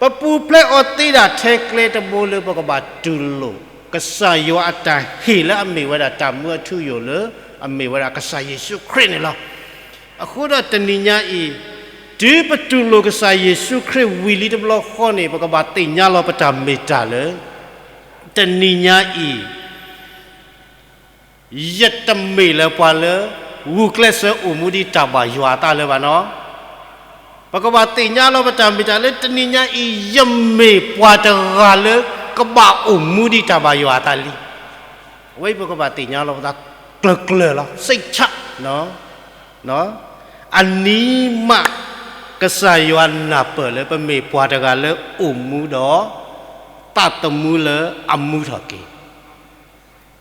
ပပူၤဖျဲးအီၤသ့ဒၣ်ထဲကျဲတဘိလၢပကဘၣ်တူၢ်လိာ် ကစၢ်ယွၤအတၢ်ဟ့ၣ်လၢအမ့ၢ်ဝဲဒၣ်တၢ်မူအထူအယိာ်လၢ အမ့ၢ်ဝဲဒၣ်ကစၢ်ယ့ၣ်ၡူးခရံာ်န့ၣ်လီၤ. အဃိဒီးတနံၤညါအံၤ တုၤပတူၢ်လိာ်ကစၢ်ယ့ၣ်ၡူးခရံာ်ဝံၤလံတဘျီဃီန့ၣ် ပကဘၣ်သ့ၣ်ညါလီၤပတၢ်မ့ၢ်တၢ်လၢ တနံၤညါအံၤ ယတမ့ၢ်လၢပှၤလၢ ဂုာ်ကျဲးစၢးအိၣ်မူဒ်တၢ်ဘၣ်ယွၤအသးလၢၤဘၣ်နီၤ. ပကဘၣ်သ့ၣ်ညါလီၤပတၢ်မ့ၢ်တၢ်လၢတနံၤညါအံၤ ယမ့ၢ်ပှၤတဂၤလၢ ကဘၣ်အိၣ်မူဒ်တၢ်ဘၣ်ယွၤအသးလံ. အဝဲအံၤပကဘၣ်သ့ၣ်ညါလီၤပသးကျၢၤကျၢၤလီၤ စိတ်ချ အနံၤမး ကစၢ်ယွၤနၢ်ပၢၢ်လၢပမ့ၢ်ပှၤတဂၤလၢအိၣ်မူဒီး သးသမူလၢအမူထီၣ်က့ၤ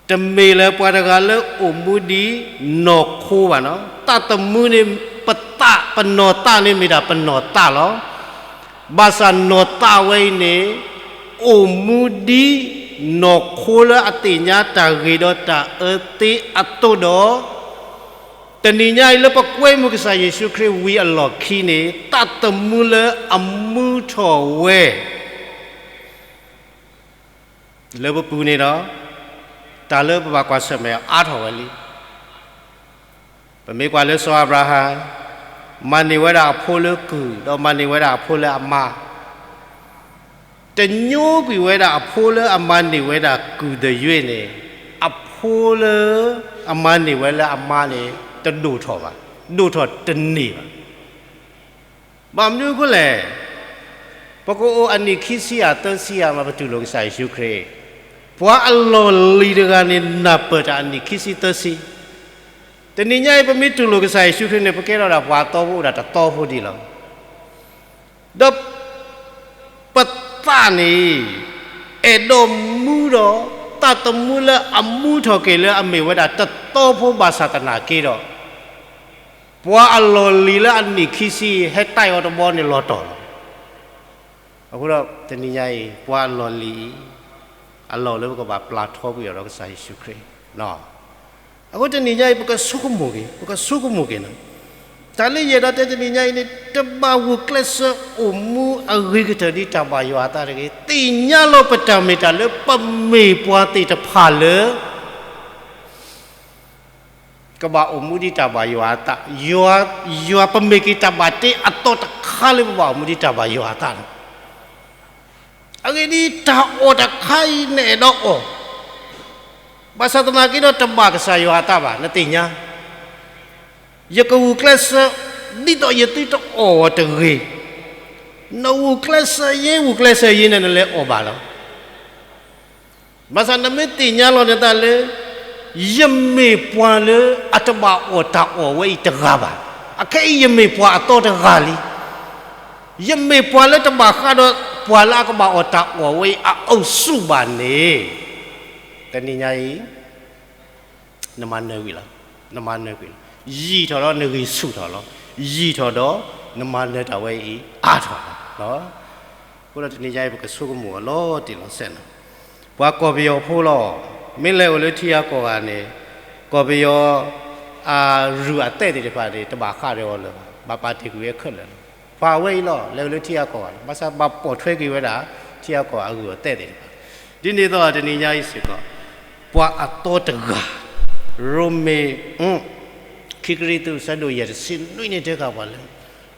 တမ့ၢ်လၢပှၤတဂၤလၢအိၣ်မူဒ်နီၢ်ခိဘၣ်နီၤ. သးသမူန့ၣ် ပသးပနီၢ်သးန့ၣ်မ့ၢ်ဒၣ်ပနီၢ်သးလီၤ. ဘၣ်ဆၣ်နီၢ်သးဝဲအံၤန့ၣ် အိၣ်မူဒ်နီၢ်ခိလၢအသ့ၣ်ညါတၢ်ဂ့ၤဒီးတၢ်အၢသ့အသိးဒီး တနံၤညါအံၤလၢပကွဲမုာ်ကစၢ်ယ့ၣ်ၡူးခရံာ်ဝံၤအလီၢ်ခံန့ၣ် သးသမူလၢအမူထီၣ်ဝဲ လၢပပူၤန့ၣ်ဒီး တၢ်လၢပဘၣ်ကွၢ်ဆၢၣ်မဲာ်အါထီၣ်ဝဲလံ. ပမ့ၢ်ကွၢ်လၢစီၤအၤဘြၤဟၣ် မၤန့ၢ်ဝဲဒၣ်အဖိလၢကုၢ် ဒီးမၤန့ၢ်ဝဲဒၣ်အဖိလၢအမါ, တညိကွံာ်ဝဲဒၣ်အဖိလၢအမၤန့ၢ်ဝဲဒၣ်ကုၢ်သယွ့န့ၣ် အဖိလၢအမၤန့ၢ်ဝဲလၢအမါန့ၣ် တဒိၣ်ထီၣ်ဘၣ်, ဒိၣ်ထီၣ်တန့ၢ်ဘၣ်. ဘၣ်မနုၤအဃိလဲၣ်, ပကအိၣ်အနံၣ်ခံဆံယၤသၢဆံယၤမး ပတူၢ်လိာ်ကစၢ်ယ့ၣ်ၡူးခရံာ်, ပှၤအလီၢ်လံၤတဂၤန့ၣ် နၢ်ပၢၢ်တၢ်အနံၣ်ခံဆံသၢဆံ, တနံၤညါအံၤ ပမ့ၢ်တူၢ်လိာ်ကစၢ်ယ့ၣ်ၡူးခရံာ်န့ၣ် ပကဲထီၣ်ဒၣ်ပှၤအသီဖိအိၣ်ဒၣ်တသီဖိဒံးလီၤ. ဒီး ပသးန့ၣ် အဲၣ်ဒိးမူဒီး သးသမူလၢအမူထီၣ်က့ၤလၢအမ့ၢ်ဝဲဒၣ်တသီဖိဘၣ်ဆၣ်သနာ်က့ဒီး ပှၤအလီၢ်လံၤလၢအနံၣ်ခံဆံ ဟဲတၢ်အီၤတဘီန့ၣ်လီၤတီၢ်လီၤ. အဃိဒီးတနံၤညါအံၤ ပှၤအလီၢ်လံၤအံၤ အလီၢ်လၢပကဘၣ်ပျၢ်ထီကွံာ်အီၤဒီးကစၢ်ယ့ၣ်ၡူးခရံာ် အဃိတနံၤညါအံၤ ပကဆိကမိၣ်က့ၤ, ပကဆိကမိၣ်က့ၤန့ၣ်, တၢ်လၢယအဲၣ်ဒိးတဲတနံၤညါအံၤန့ၣ် တဘၣ်ဂုာ်ကျဲးစၢးအိၣ်မူအဂ့ၤကတၢၢ်ဒ်တၢ်ဘၣ်ယွၤအသးတဂ့ၤ, သ့ၣ်ညါလီၤပတၢ်မ့ၢ်တၢ်လၢပမ့ၢ်ပှၤသ့ၣ်တဖၣ်လၢ ကဘၣ်အိၣ်မူဒ်တၢ်ဘၣ်ယွၤအသး, ယွၤ, ယွၤပမ့ၢ်က့ၤတၢ်ဘၣ်တ့အသီတခါလၢပဘၣ်အိၣ်မူဒ်တၢ်ဘၣ်ယွၤအသးန့ၣ်, အဂ့ၢ်ဒ်အံၤ တၢ်အီၣ်တခါအံၤနအဲၣ်ဒိးအီၣ်, ဘၣ်ဆၣ်သနာ်က့ဒီးတဘၣ်ကစၢ်ယွၤအသးဘၣ် နသ့ၣ်ညါ, ယကဂုာ်ကျဲးစၢး ဒ်သိးယသုတအီၣ်အီၤတဂ့ၤ, နဂုာ်ကျဲးစၢးယ့ ဂုာ်ကျဲးစၢးယ့န့ၣ် နလဲၤအီၣ်ဘၣ်လီၤ. ဘၣ်ဆၣ်နမ့ၢ်သ့ၣ်ညါလီၤနသးလၢ ယမ့ၢ်ပှၤလၢအတဘၣ်အီၣ်တၢ်အီၣ်ဝဲအံၤတဂၤဘၣ်, အခဲအံၤယမ့ၢ်ပှၤအသီတဂၤလံ, ယမ့ၢ်ပှၤလၢတဘၣ်ဃးဒီးပှၤလၢအကဘၣ်အီၣ်တၢ်အီၣ်ဝဲအံၤအအုပ်စုဘၣ်န့ၣ်, တနံၤညါအံၤ နမၤနၢၤကွံာ်လီၤ, နမၤနၢၤကွံာ်လီၤ, ယံာ်ထီၣ်ဒီးနဂံၢ်ဆူၣ်ထီၣ်လီၤ, ယံာ်ထီၣ်ဒီးနမၤနၢၤတၢ်ဝဲအံၤအါထီၣ်လီၤ. အဃိဒီးတနံၤညါအံၤ ပကဆိကမိၣ်အီၤလီၤတံၢ်လီၤဆဲးန့ၣ်, ပှၤကီၢ်ပယီၤဖိလီၤ, မ့ၢ်လဲၤအိၣ်လၢထံဂၤကီၢ်ဂၤန့ၣ်, ကီၢ်ပယီၤ အရူၢ်အသဲးသ့ၣ်တဖၣ်န့ၣ် တဘၣ်ဃးဒီးအီၤလၢၤဘၣ်, ဘၣ်ပာ်တ့ၢ်ကွံာ်ဝဲခဲလၢာ်လီၤ. ပှၤဝဲအံၤလီၤ လဲၤအိၣ်လၢထံဂၤကီၢ်ဂၤလီၤ, ဘၣ်ဆၣ်ဘၣ်ပိာ်ထွဲက့ၤဝဲဒၣ် ထံဂၤကီၢ်ဂၤအရူၢ်အသဲးသ့ၣ်တဖၣ်, ဒ်န့ၣ်အသိးတနံၤညါအံၤစ့ၢ်ကီး ပှၤအသီတဂၤ, ရိမ့ၤ ခံကရံၣ်သူး ဆၢဒိၣ်ယဲၢ် တဆံနွံန့ၣ်တဲဃာ်ပှၤလၢ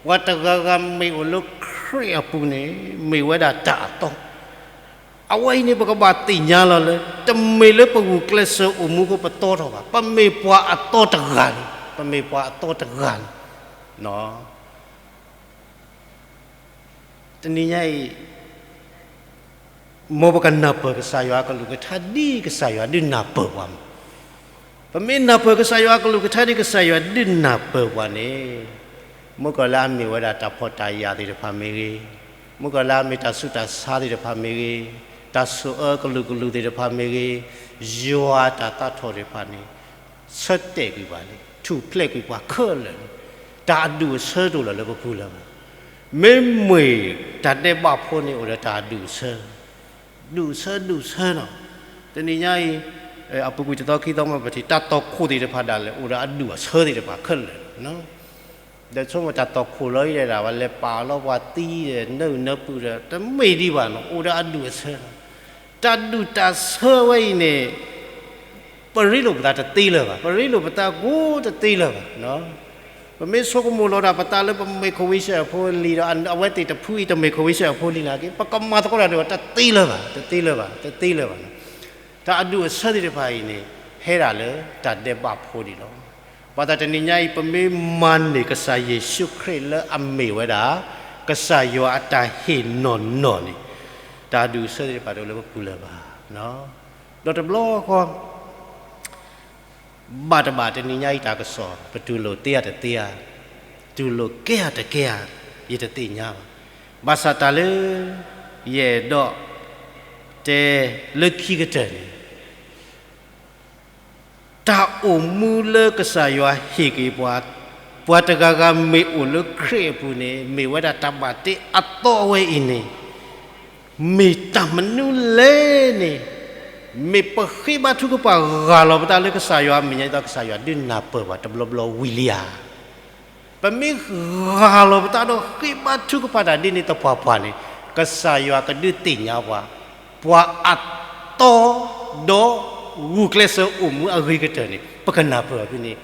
ပှၤတဂၤဂၤမ့ၢ်အိၣ်လၢခရံာ်အပူၤန့ၣ် မ့ၢ်ဝဲဒၣ်တၢ်အသီ, အဝဲအံၤန့ၣ် ပကဘၣ်သ့ၣ်ညါလီၤလၢ တမ့ၢ်လၢပဂုာ်ကျဲးစၢးအိၣ်မူအဃိပသီထီၣ်ဘၣ်, ပမ့ၢ်ပှၤအသီတဂၤန့ၣ်, ပမ့ၢ်ပှၤအသီတဂၤန့ၣ် တနံၤညါအံၤ မ်ပကနၢ်ပၢၢ်ကစၢ်ယွၤအကလုၢ်ကထါ ဒ်ကစၢ်ယွၤဒုးနၢ်ပၢၢ်ပှၤမး. ပမ့ၢ်နၢ်ပၢၢ်ကစၢ်ယွၤအကလုၢ်ကထါ ဒ်ကစၢ်ယွၤဒုးနၢ်ပၢၢ်ပှၤန့ၣ်, မ့ၢ်ကီးလၢအမ့ၢ်ဝဲဒၣ်တၢ်ဖှီၣ်တၢ်ယာ်သ့ၣ်တဖၣ်မ့ၢ်ဂ့ၤ, မ့ၢ်ကီးလၢအမ့ၢ်တၢ်ဆူးတၢ်ဆါသ့ၣ်တဖၣ်မ့ၢ်ဂ့ၤ, တၢ်ဆိၣ်အၢကလုာ်ကလုာ်သ့ၣ်တဖၣ်မ့ၢ်ဂ့ၤ, ယွၤတၢ်သးထီၣ်သ့ၣ်တဖၣ်န့ၣ် ဆၢတဲာ်ကွံာ်ပှၤလံ, ထူၣ်ဖျဲးကွံာ်ပှၤခဲလၢာ်လံ. တၢ်အဒူၣ်အဆၢတအိၣ်လၢၤလၢပပူၤလၢၤဘၣ်. မ့မ့ၢ်တၢ်ဒဲးဘးဖိန့ၣ်အိၣ်ဒီးတၢ်အဒူၣ်အဆၢ, ဒူၣ်အဆၢဒူၣ်အဆၢနီၤ. တနံၤညါအံၤ အပူၤကွံာ်တသီခံသီမး ပထံၣ်တၢ်တီခိၣ်သ့ၣ်တဖၣ်ဒၣ်လဲာ် အိၣ်ဒီးအဒူၣ်အဆၢသ့ၣ်တဖၣ်ခဲလၢာ်လံ. ဒီးဆိကမိၣ်တၢ်တီၢ်ခိၣ်လီၤအံၤဒီး ဒၣ်ဝဲလဲၤပာ်အီၤလီၤပှၤသံဒီး နၢအုၣ်နၢပူၤဒီး တမ့ၢ်ဒံးဘၣ်နီၤ, အိၣ်ဒီးအဒူၣ်အဆၢလီၤ. တၢ်ဒူၣ်တၢ်ဆၢဝဲအံၤန့ၣ် ပရ့လိာ်ပသးတသ့လၢၤဘၣ်, ပရ့လိာ်ပသးကိးတသ့လၢၤဘၣ်. ပမ့ၢ်ဆိကမိၣ်လီၤဒၣ်ပသးလၢပမ့ၢ် convention အဖိလံၤဒီး အဝဲသ့ၣ်တဖုအံၤတမ့ၢ် convention အဖိလံၤနာ်က့ ပကမၤသကိးတၢ်ဒီးတသ့လၢၤဘၣ်, တသ့လၢၤဘၣ်, တသ့လၢၤဘၣ်. တၢ်အဒူၣ်အဆၢသ့ၣ်တဖၣ်အံၤန့ၣ် ဟဲဒၣ်လၢတၢ်ဒဲးဘးဖိဒံးလီၤ. ဘၣ်ဆၣ်တနံၤညါအံၤ ပမ့ၢ်မၤန့ၢ်ကစၢ်ယ့ၣ်ၡူးခရံာ်လၢအမ့ၢ်ဝဲဒၣ် ကစၢ်ယွၤအတၢ်ဟ့ၣ်နီၤနီၤန့ၣ် တၢ်အဒူၣ်အဆၢသ့ၣ်တဖၣ်တအိၣ်လၢပပူၤလၢၤဘၣ်. ဒီးတဘျီဃီ ဘၣ်တဘၣ်တနံၤညါအံၤတၢ်ကစီၣ် ပတူၢ်လိာ်သ့ဧါတသ့ဧါ, တူၢ်လိာ်ကဲဧါတကဲဧါ, ယတသ့ၣ်ညါဘၣ်. ဘၣ်ဆၣ်တၢ်လၢ ယအဲၣ်ဒိးတဲလၢခံကတၢၢ်န့ၣ် တၢ်အိၣ်မူလၢကစၢ်ယွၤဟ့ၣ်က့ၤပှၤ, ပှၤတဂၤဂၤမ့ၢ်အိၣ်လၢခရံာ်အပူၤန့ၣ် မ့ၢ်ဝဲဒၣ်တၢ်ဘၣ်တ့အသီအဝဲအံၤန့ၣ် မ့ၢ်တၢ်မနုၤလဲၣ်န့ၣ်, မ့ၢ်ပဃ့ဘါထုကဖၣ်ဂၢ်လီၤပသးလၢကစၢ်ယွၤအမဲာ်ညါအသိး ကစၢ်ယွၤဒုးနၢ်ပၢၢ်ပှၤတဘျီဘျီဝံၤလံဧါ. ပမ့ၢ်ဂၢ်လီၤပသးဒီးဃ့ဘါထုကဖၣ်တၢ်ဒ်န့ၣ်သပှၢ်ပှၢ်န့ၣ် ကစၢ်ယွၤကဒုးသ့ၣ်ညါပှၤ, ပှၤအသီ ဒီးဂုာ်ကျဲးစၢးအိၣ်မူအဂ့ၤကတၢၢ်န့ၣ် ပကနၢ်ပၢၢ်အီၤဖဲန့ၣ်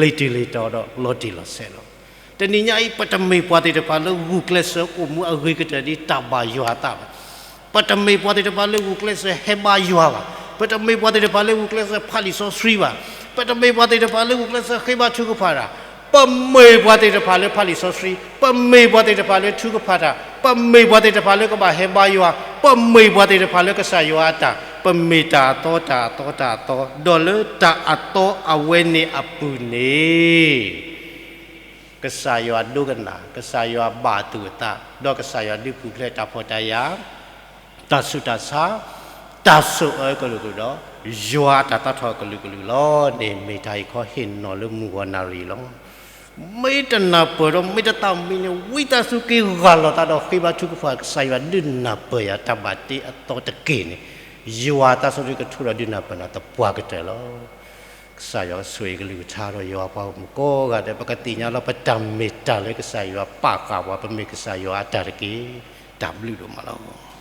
လီၤတံၢ်လီၤတီၤဒီးလီၤတံၢ်လီၤဆဲးလီၤ. တနံၤညါအံၤ ပတမ့ၢ်ပှၤသ့ၣ်တဖၣ်လၢဂုာ်ကျဲးစၢးအိၣ်မူအဂ့ၤကတၢၢ်ဒ်တၢ်ဘၣ်ယွၤအသးဘၣ်. ပတမ့ၢ်ပှၤသ့ၣ်တဖၣ်လၢဂုာ်ကျဲးစၢးဟဲဘါယွၤဘၣ်. ပတမ့ၢ်ပှၤသ့ၣ်တဖၣ်လၢဂုာ်ကျဲးစၢးဖးလံာ်စီဆှံဘၣ်. ပတမ့ၢ်ပှၤသ့ၣ်တဖၣ်လၢဂုာ်ကျဲးစၢးဃ့ဘါထုကဖၣ်တၢ်. ပမ့ၢ်ပှၤသ့ၣ်တဖၣ်လၢဖးလံာ်စီဆှံ, ပမ့ၢ်ပှၤသ့ၣ်တဖၣ်လၢထုကဖၣ်တၢ်, ပမ့ၢ်ပှၤသ့ၣ်တဖၣ်လၢကဘၣ်ဟဲဘါယွၤ, ပမ့ၢ်ပှၤသ့ၣ်တဖၣ်လၢကစၢ်ယွၤအတၢ်, ပမ့ၢ်တၢ်အသီတၢ်အသီတၢ်အသီ, ဒီးလၢတၢ်အသီအဝဲန့ၣ်အပူၤန့ၣ် ကစၢ်ယွၤဒိကနၣ်, ကစၢ်ယွၤဘၣ်အသူၣ်အသး, ဒီးကစၢ်ယွၤဒုးပူၤဖျဲးတၢ်ဖှီၣ်တၢ်ယာ်, တၢ်ဆူးတၢ်ဆါ, တၢ်ဆိၣ်အၢကလုာ်ကလုာ်ဒီး ယွၤအတၢ်သးထီၣ်ကလုာ်ကလုာ်လီၤန့ၣ် မ့ၢ်တၢ်အံၤခီဟ့ၣ်နီၤလၢမုၢ်ဂီၤနၣ်ရံၣ်လီၤ. မ့ၢ်တနၢ်ပၢၢ်ဒီးမ့ၢ်တသးမံန့ၣ် ဝံသးစူၤက့ၤဂၢ်လီၤသးဒီးဃ့ဘါထုကဖၣ် ကစၢ်ယွၤဒုးနၢ်ပၢၢ်ယၤတၢ်ဘၣ်တ့အသီတက့ၢ်န့ၣ်, ယွၤသးစီဆှံကထိဒီးဒုးနၢ်ပၢၢ်နၤသပှၢ်ကတၢၢ်လီၤ. ကစၢ်ယွၤကဆိၣ်ဂ့ၤကလုၢ်ကထါဒီးယွၤပှၤဂီၢ်မုၢ်ကိးဂၤဒဲး ပကသ့ၣ်ညါလီၤပတၢ်မ့ၢ်တၢ်လၢကစၢ်ယွၤပာ်ဃာ်ပှၤ ပမ့ၢ်ကစၢ်ယွၤအတၢ်တက့ၢ်. တၢ်ဘျုးဒိၣ်မးလီၤ.